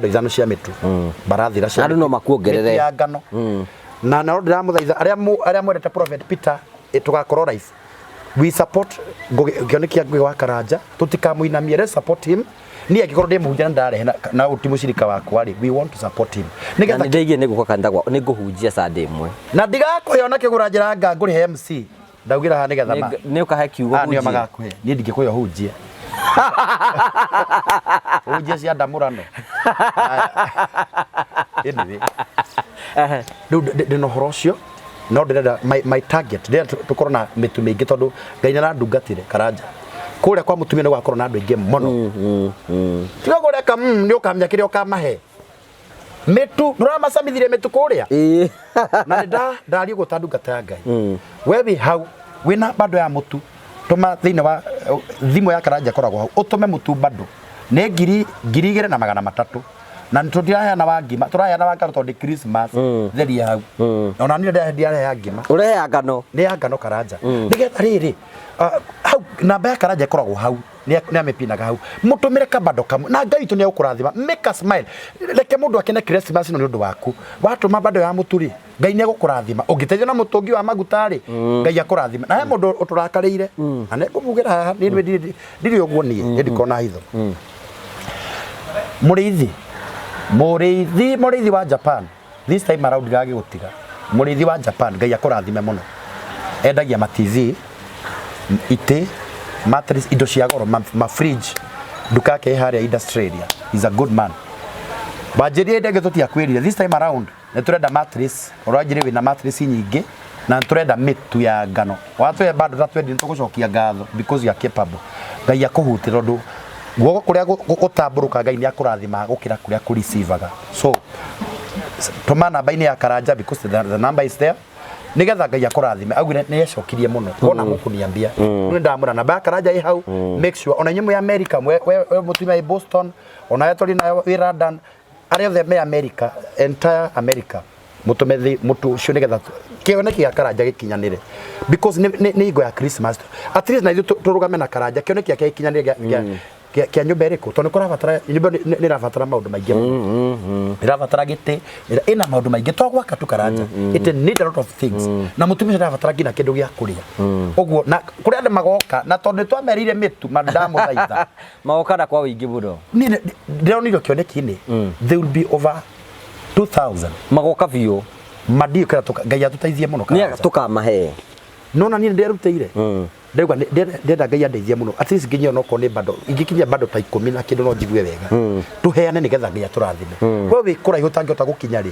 ithano cia mĩtu barathira cia Andũ no mĩtu. Makuongerere. Mĩtu ya ngano na no ndĩramũthaitha arĩa mwendete Prophet Peter, tũgakorwo live. We support kĩoneki kĩa Ngũgĩ wa Karanja, tũtikamũinamie. Let's support him. Niĩ angĩkorwo ndĩ mũhunjia na ndarehe na ti mũcirika wakwa rĩ, we want to support him Na nĩgetha nĩ ndĩigie nĩ gũka kanitha gwa nĩ ngũhunjia Sunday ĩmwe. Na ndigakũhe ona kĩgũra njĩra nga ngũrĩhe MC ndaugĩra haha nĩgetha ma Nĩ ũkahe kiugo Ah, nĩo hunjie. Magakũhe, niĩ ndingĩkũhe ũhunjie, ũhunjie cia ndamũrano. Anyway, rĩu ndĩna ũhoro ũcio, no ndĩrenda my target, ndĩrenda tũkorwo na mĩtu mĩingĩ tondũ Ngai nĩ arandungatire, Karanja. Kũrĩa kwa mũtumia nĩ gũgakorwo na andũ aingĩ mũno. Tiga kũreka nĩ ũkamenya kĩrĩa ũkamahe mĩtu. Ndũramacamithirie mĩtu kũrĩa? Ĩĩ. Na nĩ ndaria ũguo ta ndungata ya Ngai. We wĩ hau wĩna bando ya mũtu, tũma thĩinĩ wa thimũ ya Karanja ĩkoragwo hau, ũtũme mũtu. Bando nĩ 2300, na tũtiraheana wa ngima, tũraheana wa ngano tondũ nĩ Christmas. Theria hau, ona niĩ ndiarehe ya ngima. Ũrehe ya ngano. Nĩ ya ngano, Karanja, nĩgetha rĩrĩ, hau namba ya Karanja ĩkoragwo hau, nĩ amĩpinaga hau. Mũtũmĩre kabando kamwe na Ngai witũ nĩ egũkũrathima. Make a smile, reke mũndũ akene Christmas ĩno nĩ ũndũ waku. Watũma bando ya mũtu rĩ, Ngai nĩ egũkũrathima. Ũngĩteithio na mũtũngi wa maguta rĩ, Ngai akũrathima. Na he mũndũ ũtũrakarĩire na nĩ ngũmugĩra haha, niĩ ndirĩ ũguo, niĩ nĩ ndikona hitho. Mũrĩithi wa Japan, this time around ndiragĩgũtiga. Mũrĩithi wa Japan, Ngai akũrathime mũno. Endagia ma TV, itĩ, mattress, indo cia goro, ma fridge. Nduka yake ĩ harĩa industrial area. He's a good man. Wanjĩrire ndege tũtiakwĩrire. This time around nĩ tũrenda mattress. Ũranjĩrire wĩna mattress nyingĩ na nĩ tũrenda mĩtu ya ngano. Watũhe bado ta 20, nĩ tũgũcokia ngatho because you are capable. Ngai akũhutie tondũ guoko kũrĩa gũtambũrũka, Ngai nĩ akũrathima gũkĩra kũrĩa kũreceivaga. So tũma namba-inĩ ya Karanja because the number is there, nigetha Ngai akũrathime. Augire nĩ ecokirie mũno kona mũkũniambia nĩ ndamũra namba ya Karanja ĩ hau. Make sure ona inyuĩ mwĩ America, we mũtumia wĩ Boston, ona we tũrĩ nayo wĩ London, arĩa othe me America, entire America, mũtũme mũtu ũcio nĩgetha kĩoneki gĩa Karanja gĩkinyanĩre because nĩ hingo ya Christmas. At least na ithuĩ tũrũgame na Karanja, kĩoneki gĩake gĩkinyanĩre kĩa nyũmba ĩrĩkũ, tondũ nĩ kũrabatara nyũmba nĩ ĩrabatara maũndũ maingĩ mũno. Ĩrabatara gĩtĩ, ĩna maũndũ maingĩ to gwaka tu, Karanja. It need a lot of things, na mũtumia ũcio arabatara nginya kĩndũ gĩa kũrĩa ũguo, na kũrĩa andũ magoka, na tondũ nĩ twamerĩire mĩtu mandamũthaitha. Magoka na kwa wĩingĩ mũno. Niĩ ndĩronire kĩoneki-inĩ they will be over 2000. Magoka biũ. Mandiũ kĩrĩa Ngai atũteithie mũno, Nĩ Karanja. Tũkamahe. Nona niĩ nderutĩire, ndauga ndĩrenda Ngai andeithie mũno, at least nginyie onokorwo nĩ bando, ingĩkinyia bando ta 10 na kĩndũ no njigue wega. Tũheane nĩgetha Ngai atũrathime. We wĩ kũraihu ũtangĩhota gũkinya rĩ,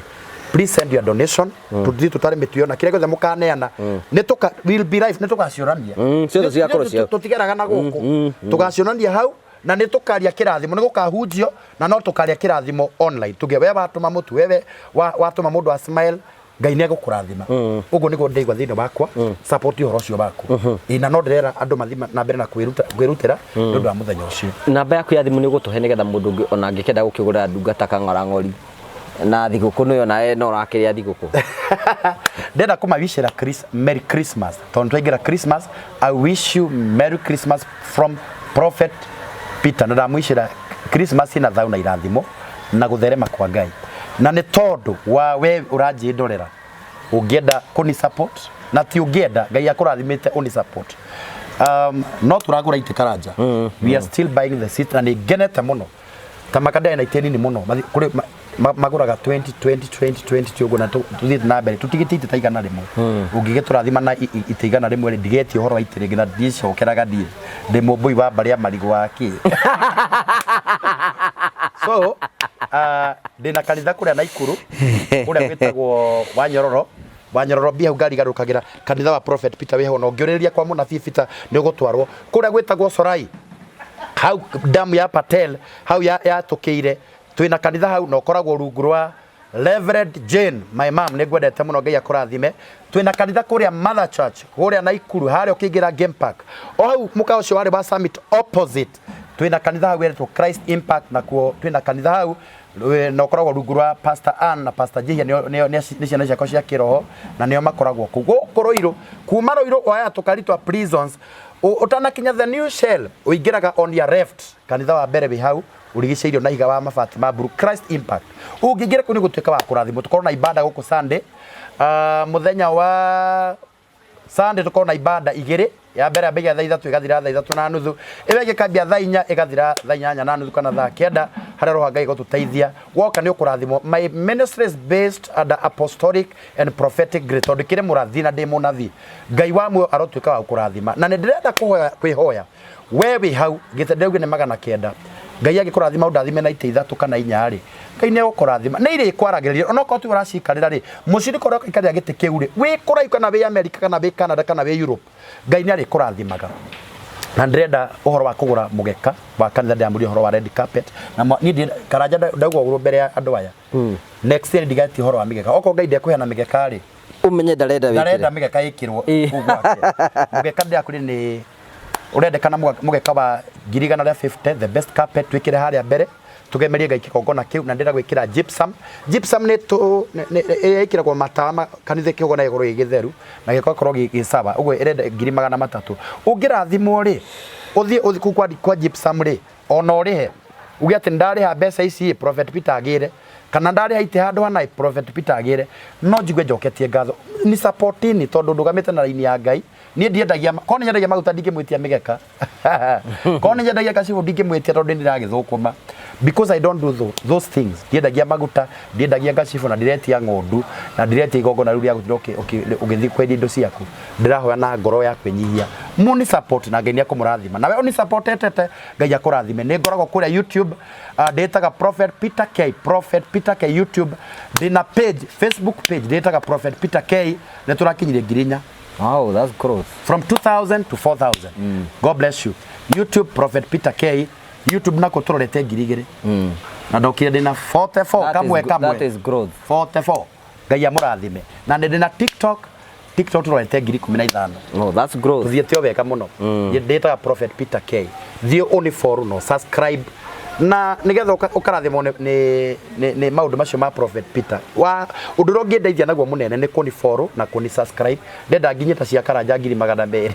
please send your donation. Tũthiĩ tũtare mĩtu ĩyo na kĩrĩa gĩothe mũkaneana nĩ tũka will be live, nĩ tũgaciũrania. Ciothe cigakorwo cia- Tũtigeraga na gũkũ, tũgacionania hau na nĩ tũkaria kĩrathimo, nĩ gũkahunjio na no tũkaria kĩrathimo online tuge we watũma mũtu, wewe watũma mũndũ a smile, Ngai nĩ egũkũrathima. Ũguo nĩguo ndĩigua thĩinĩ wakwa. Support ũhoro ũcio waku. Ĩ, na no ndĩrera andũ mathiĩ na mbere na kwĩrutĩra nĩ ũndũ wa mũthenya ũcio. Namba yaku ya thimũ nĩ ũgũtũhe nĩgetha mũndũ ũngĩ ona angĩkenda gũkĩgũra ndungata kang'orang'ori na thigũkũ nĩyo nawe no ũrakĩrĩa thigũkũ. Ndĩrenda kũmawishĩra Merry Christmas tondũ twaingĩra Christmas. I wish you Merry Christmas from Prophet Peter, na ndamwishĩra Christmas ina thayũ na irathimo na gũtherema kwa Ngai. Na nĩ tondũ wa we ũranjĩndorera, ũngĩenda kũni support, na ti ũngĩenda, Ngai akũrathimĩte ũni support. No tũragũra itĩ, Karanja. We are still buying the seat, na nĩ ngenete mũno ta makandaya na itĩ nini mũno. Kũrĩ magũraga 20 20 20 20 ũguo, na tũthiĩte na mbere tũtigĩte itĩ ta 100. Ũngĩgĩtũrathima na itĩ 100 rĩ, ndigetie ũhoro wa itĩ rĩngĩ na ndicokeraga. Ndiĩ ndĩ mũmbũi wa mbarĩ ya marigũ wa kĩ. So ndĩna kanitha kũrĩa Naikuru, kũrĩa gwĩtagwo Wanyororo. Wanyororo mbia hau ngari igarũkagĩra, kanitha wa Prophet Peter wĩho, na ũngĩũrĩrĩria kwa mũnabii Peter nĩ ũgũtwarwo kũrĩa gwĩtagwo Sorai, hau damu ya Patel hau yatũkĩire. Twĩna kanitha hau na ũkoragwo rungu rwa Reverend Jane, my mom, nĩ ngwendete mũno, Ngai akũrathime. Twĩna kanitha kũrĩa Mother Church, kũrĩa Naikuru, harĩa ũkĩingĩra Game Park. O hau mũkawa ũcio warĩ wa Summit opposite. Twĩna kanitha hau wĩtwo Christ Impact, nakuo twĩna kanitha hau na ũkoragwo rungu rwa Pastor Ann na Pastor Jihia, nĩ ciana ciakwa cia kĩroho na nĩo makoragwo kũu. Gũkũ Rũirũ, kuma Rũirũ waya tũkari twa prisons, ũtanakinya the new shell, ũingĩraga on your left, kanitha wa mbere wĩ hau ũrigicĩirio na ihiga wa mabati ma blue, Christ Impact. Ũngĩingĩra kũu nĩ gũtuĩka wa kũrathimwo. Tũkorwo na ibada gũkũ Sunday, mũthenya wa Sunday tũkorwo na ibada igĩrĩ, ya mbere yambagia thaa 3 ĩgathira thaa 3:30, ĩyo ĩngĩ ĩkambia thaa 4 ĩgathira thaa 8:30 kana thaa 9, harĩa Roho wa Ngai egũtũteithia. Woka nĩ ũkũrathimwo. My ministry is based under apostolic and prophetic grace, tondũ ndĩkĩrĩ mũrathi na ndĩ mũnabii. Ngai wa muoyo arotuĩka wa gũkũrathima. Na nĩ ndĩrenda kũhoya kwĩhoya we wĩ hau gĩtĩ ndĩrauga nĩ 900. Ngai angĩkũrathima ũndathime na itĩ 3 kana 4 rĩ, Ngai nĩ egũkũrathima. Nĩ irĩkwaragĩrĩria onokorwo tiwe ũracikarĩra rĩ, mũcirika ũrĩa ũgaikarĩra gĩtĩ kĩu rĩ, wĩ kũraihu kana wĩ America kana wĩ Canada kana wĩ Europe, Ngai nĩ arĩkũrathimaga. Na ndĩrenda ũhoro wa kũgũra mũgeka wa kanitha, ndĩramũria ũhoro wa red carpet na niĩ Karanja ndauga ũguo mbere ya andũ aya, next year ndigetia ũhoro wa mĩgeka. Okorwo Ngai ndekũheana mĩgeka rĩ, ũmenye ndarenda wĩkĩre. Ndarenda mĩgeka ĩkĩrwo kũu gwake. Mũgeka ndĩrakwĩrire nĩ ũrendekana, mũgeka wa 150,000, the best carpet, twĩkĩre harĩa mbere tũgemerie Ngai kĩgongona kĩu. Na ndĩrenda gwĩkĩra gypsum. Gypsum nĩ tũ ĩrĩa ĩkĩragwo matawa kanitha kĩgongona gĩkorwo gĩ gĩtheru na gĩgakorwo gĩ sawa ũguo, ĩrenda 300,000. Ũngĩrathimwo rĩ, ũthiĩ kũu kwa gypsum rĩ, ona ũrĩhe uge atĩ ndarĩha mbeca ici Prophet Peter agĩre, kana ndarĩha itĩ handũ hana Prophet Peter agĩre, no njigue njoketie ngatho ni supportini, tondũ ndũgamĩte na raini ya Ngai. Niĩ ndiendagia, korwo nĩ nyendagia maguta ndingĩmwĩtia mĩgeka, korwo nĩ nyendagia gacibũ ndingĩmwĩtia, tondũ nĩ ndĩragĩthũkũma, because I don't do those things. Ndiendagia maguta, ndiendagia gacibũ, na ndiretia ng'ondu, na ndiretia igongona rĩu rĩa gũtinda ũgĩthiĩ kwendia indo ciaku. Ndĩrahoya na ngoro ya kwĩnyihia muni support, na Ngai nĩ ekũmũrathima. Nawe ũni supportete, Ngai akũrathime. Nĩ ngoragwo kũrĩa YouTube, ndĩtaga Prophet Peter K, Prophet Peter K YouTube. Ndĩna page, Facebook page ndĩtaga Prophet Peter K. Nĩ tũrakinyirie 4,000. Wow, that's growth. From 2000 to 4000. God bless you. YouTube, Prophet Peter K YouTube, nako tũrorete 2,000 na ndokire ndĩna 44 That kamwe is, kamwe. That is growth. 44. Ngai amũrathime. Na nĩ ndĩna TikTok. TikTok tũrorete 15,000. Oh, that's growth. Tũthiĩte o wega mũno. Ndĩtaga Prophet Peter K. Thiĩ ũni follow no subscribe na nigetha ũkarathimwo nĩ maũndũ macio ma Prophet Peter. Wa ũndũ ũrĩa ũngĩndeithia naguo mũnene nĩ kũni follow na kũni subscribe. Ndenda nginye ta cia Karanja 200,000.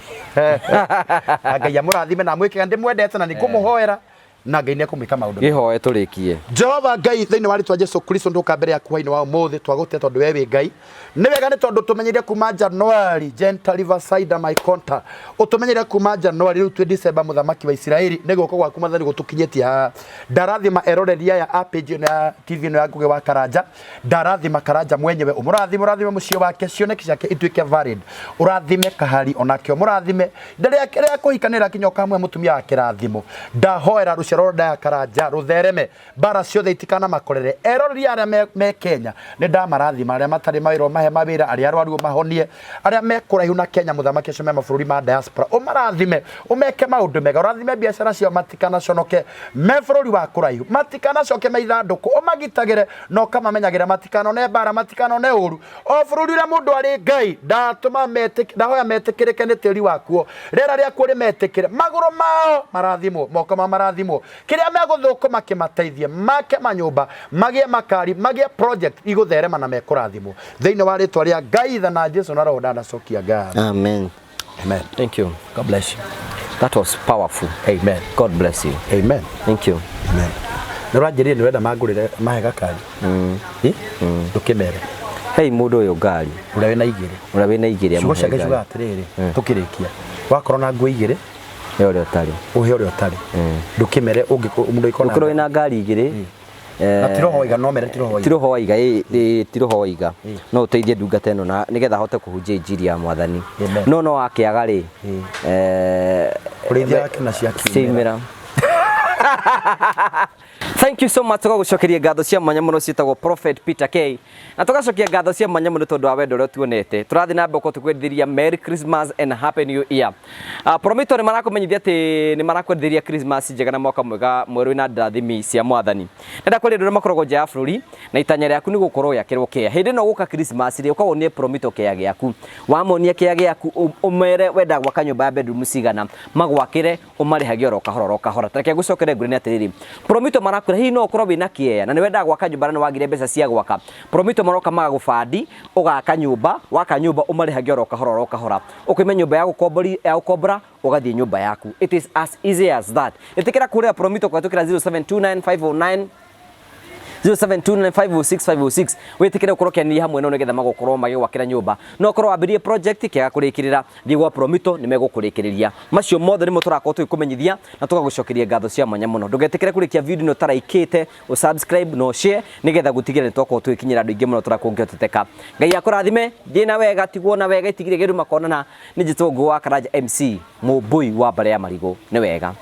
Na Ngai amũrathime na amwĩkĩre. Ndĩmwendete na nĩ ngũmũhoera, na Ngai nĩ ekũmwĩka maũndũ mega. Gĩhoe tũrĩkie. Jehova Ngai, thĩinĩ wa rĩtwa Jesu Kristo, ndũka mbere yaku hwainĩ wa ũmũthĩ, twagũtĩa tondũ we wĩ Ngai. Nĩ wega nĩ tondũ tũmenyeire kuma January, Genta Riverside my conta, ũtũmenyeire kuma January, rĩu twĩ December. Mũthamaki wa Isiraeli, nĩ guoko gwaku Mwathani gũtũkinyĩtie haha. Ndarathima eroreri aya a page ĩno ya TV ĩno ya Ngũgĩ wa Karanja. Ndarathima Karanja mwenyewe, ũmũrathime, ũrathime mũciĩ wake, cioneki ciake ituĩke valid, ũrathime Kahari onake, ũmũrathime rĩrĩa rĩa kũhikanĩra kinya ũkamwe mũtumia wa kĩrathimo. Ndahoera rũciaro rwa nda ya Karanja rũthereme, mbara ciothe itikanamakorere. Eroreri arĩa me Kenya nĩ ndamarathima, arĩa matarĩ mawĩra ũmahe mawĩra, arĩa arwaru ũmahonie, arĩa me kũraihu na Kenya, mũthamaki, acio me mabũrũri ma diaspora ũmarathime, ũmeke maũndũ mega, ũrathime biacara ciao, matikanaconoke me bũrũri wa kũraihu, matikanacoke me ithandũkũ, ũmagitagĩre na ũkamamenyagĩra, matikanone mbara, matikanone ũru o bũrũri ũrĩa mũndũ arĩ. Ngai, ndatũma ndahoya metĩkĩrĩke nĩ tĩri wakuo, rĩera rĩakuo rĩmetĩkĩre, magũrũ mao marathimwo, moko mao marathimwo, kĩrĩa megũthũkũma kĩmateithie, make manyũmba, magĩe makari, magĩe project igũtherema na mekũrathimwo thĩinĩ wa rĩtwa rĩa Ngai Ithe na Jesu na Roho. Ndanacokia ngatho. Amen. Amen. Thank you. God bless you. That was powerful. Amen. God bless you. Amen. Thank you. Amen. Nĩ ũranjĩrire nĩ ũrenda mangũrĩre mahe gakari. Ndũkĩmere. Hei mũndũ ũyũ ngari. Ũrĩa wĩna 2. Ũrĩa wĩna 2. Ciugo cia Ngai ciugaga atĩrĩrĩ, tũkĩrĩkia, wakorwo na nguo 2, Nĩ ũrĩa ũtarĩ. Ũhe ũrĩa ũtarĩ. Ndũkĩmere mũndũ angĩkorwo na Ũkorwo wĩna ngari 2. Na ti roho waiga, no mere ti roho waiga. Ti roho waiga, ĩ, ti roho waiga. No ũteithie ndungata ĩno na nĩgetha ahote kũhunjia injiri ya Mwathani. Amen. No wakĩaga rĩ, Kũrĩithia wake na cia ciaimĩra. Thank you so much. Tũgagũcokeria ngatho cia mwanya mũno. Ciĩtagwo Prophet Peter K, na tũgacokia ngatho cia mwanya mũno tondũ wa wendo ũrĩa tuonete. Tũrathiĩ na mbere gũkorwo tũkwendithĩria Merry Christmas and Happy New Year. Promito nĩ marakũmenyithia atĩ nĩ marakwendithĩria Christmas njega na mwaka mwega mwerũ na ndathimi cia Mwathani. Ndenda kwaria andũ arĩa makoragwo nja ya bũrũri na itanya rĩaku nĩ gũkorwo ũgĩakĩrwo kĩa hĩndĩ ĩno gũka Christmas rĩ, ũkawonie Promito kĩa gĩaku. Wamonia kĩa gĩaku, ũmere wenda gwaka nyũmba ya bedroom cigana, magwakĩre, ũmarĩhagie oro kahora oro kahora. Tareke ngũcokere ngwĩre nĩ atĩrĩrĩ, Promito marakwĩra hihi no ũkorwo wĩna kĩeya na nĩ wendaga gwaka nyũmba na nĩ wagire mbeca cia gwaka. Promito maroka magagũbandi, ũgaka nyũmba, waka nyũmba ũmarĩhagie oro kahora oro kahora. Ũkoima nyũmba ya gũkombori ya gũkombora ũgathiĩ nyũmba yaku. It is as easy as that. Ĩtĩkĩra kũrĩra Promito kũhetũkĩra 0729 509 0729506506, wĩtĩkĩre gũkorwo ũkĩaranĩria hamwe nao nĩgetha magũkorwo magĩgwakĩra nyũmba. No ũkorwo wambĩrĩrie project kĩaga kũrĩkĩrĩra, thiĩ gwa Promito, nĩ megũkũrĩkĩrĩria. Macio mothe nĩmo tũrakorwo tũgĩkũmenyithia na tũgagũcokeria ngatho cia mwanya mũno. Ndũgetĩkĩre kũrĩkia video ĩno ũtaraikĩte, ũsubscribe na ũshare nĩgetha gũtigĩrĩra nĩ twakorwo tũgĩkinyĩra andũ aingĩ mũno tũrĩa kũngĩhoteteka. Ngai akũrathime, thiĩ na wega, tigwo na wega, itigire gĩru makonana. Nĩ njĩtwo Ngũgĩ wa Karanja MC, mũmbũi wa mbarĩ ya marigũ. Nĩ wega.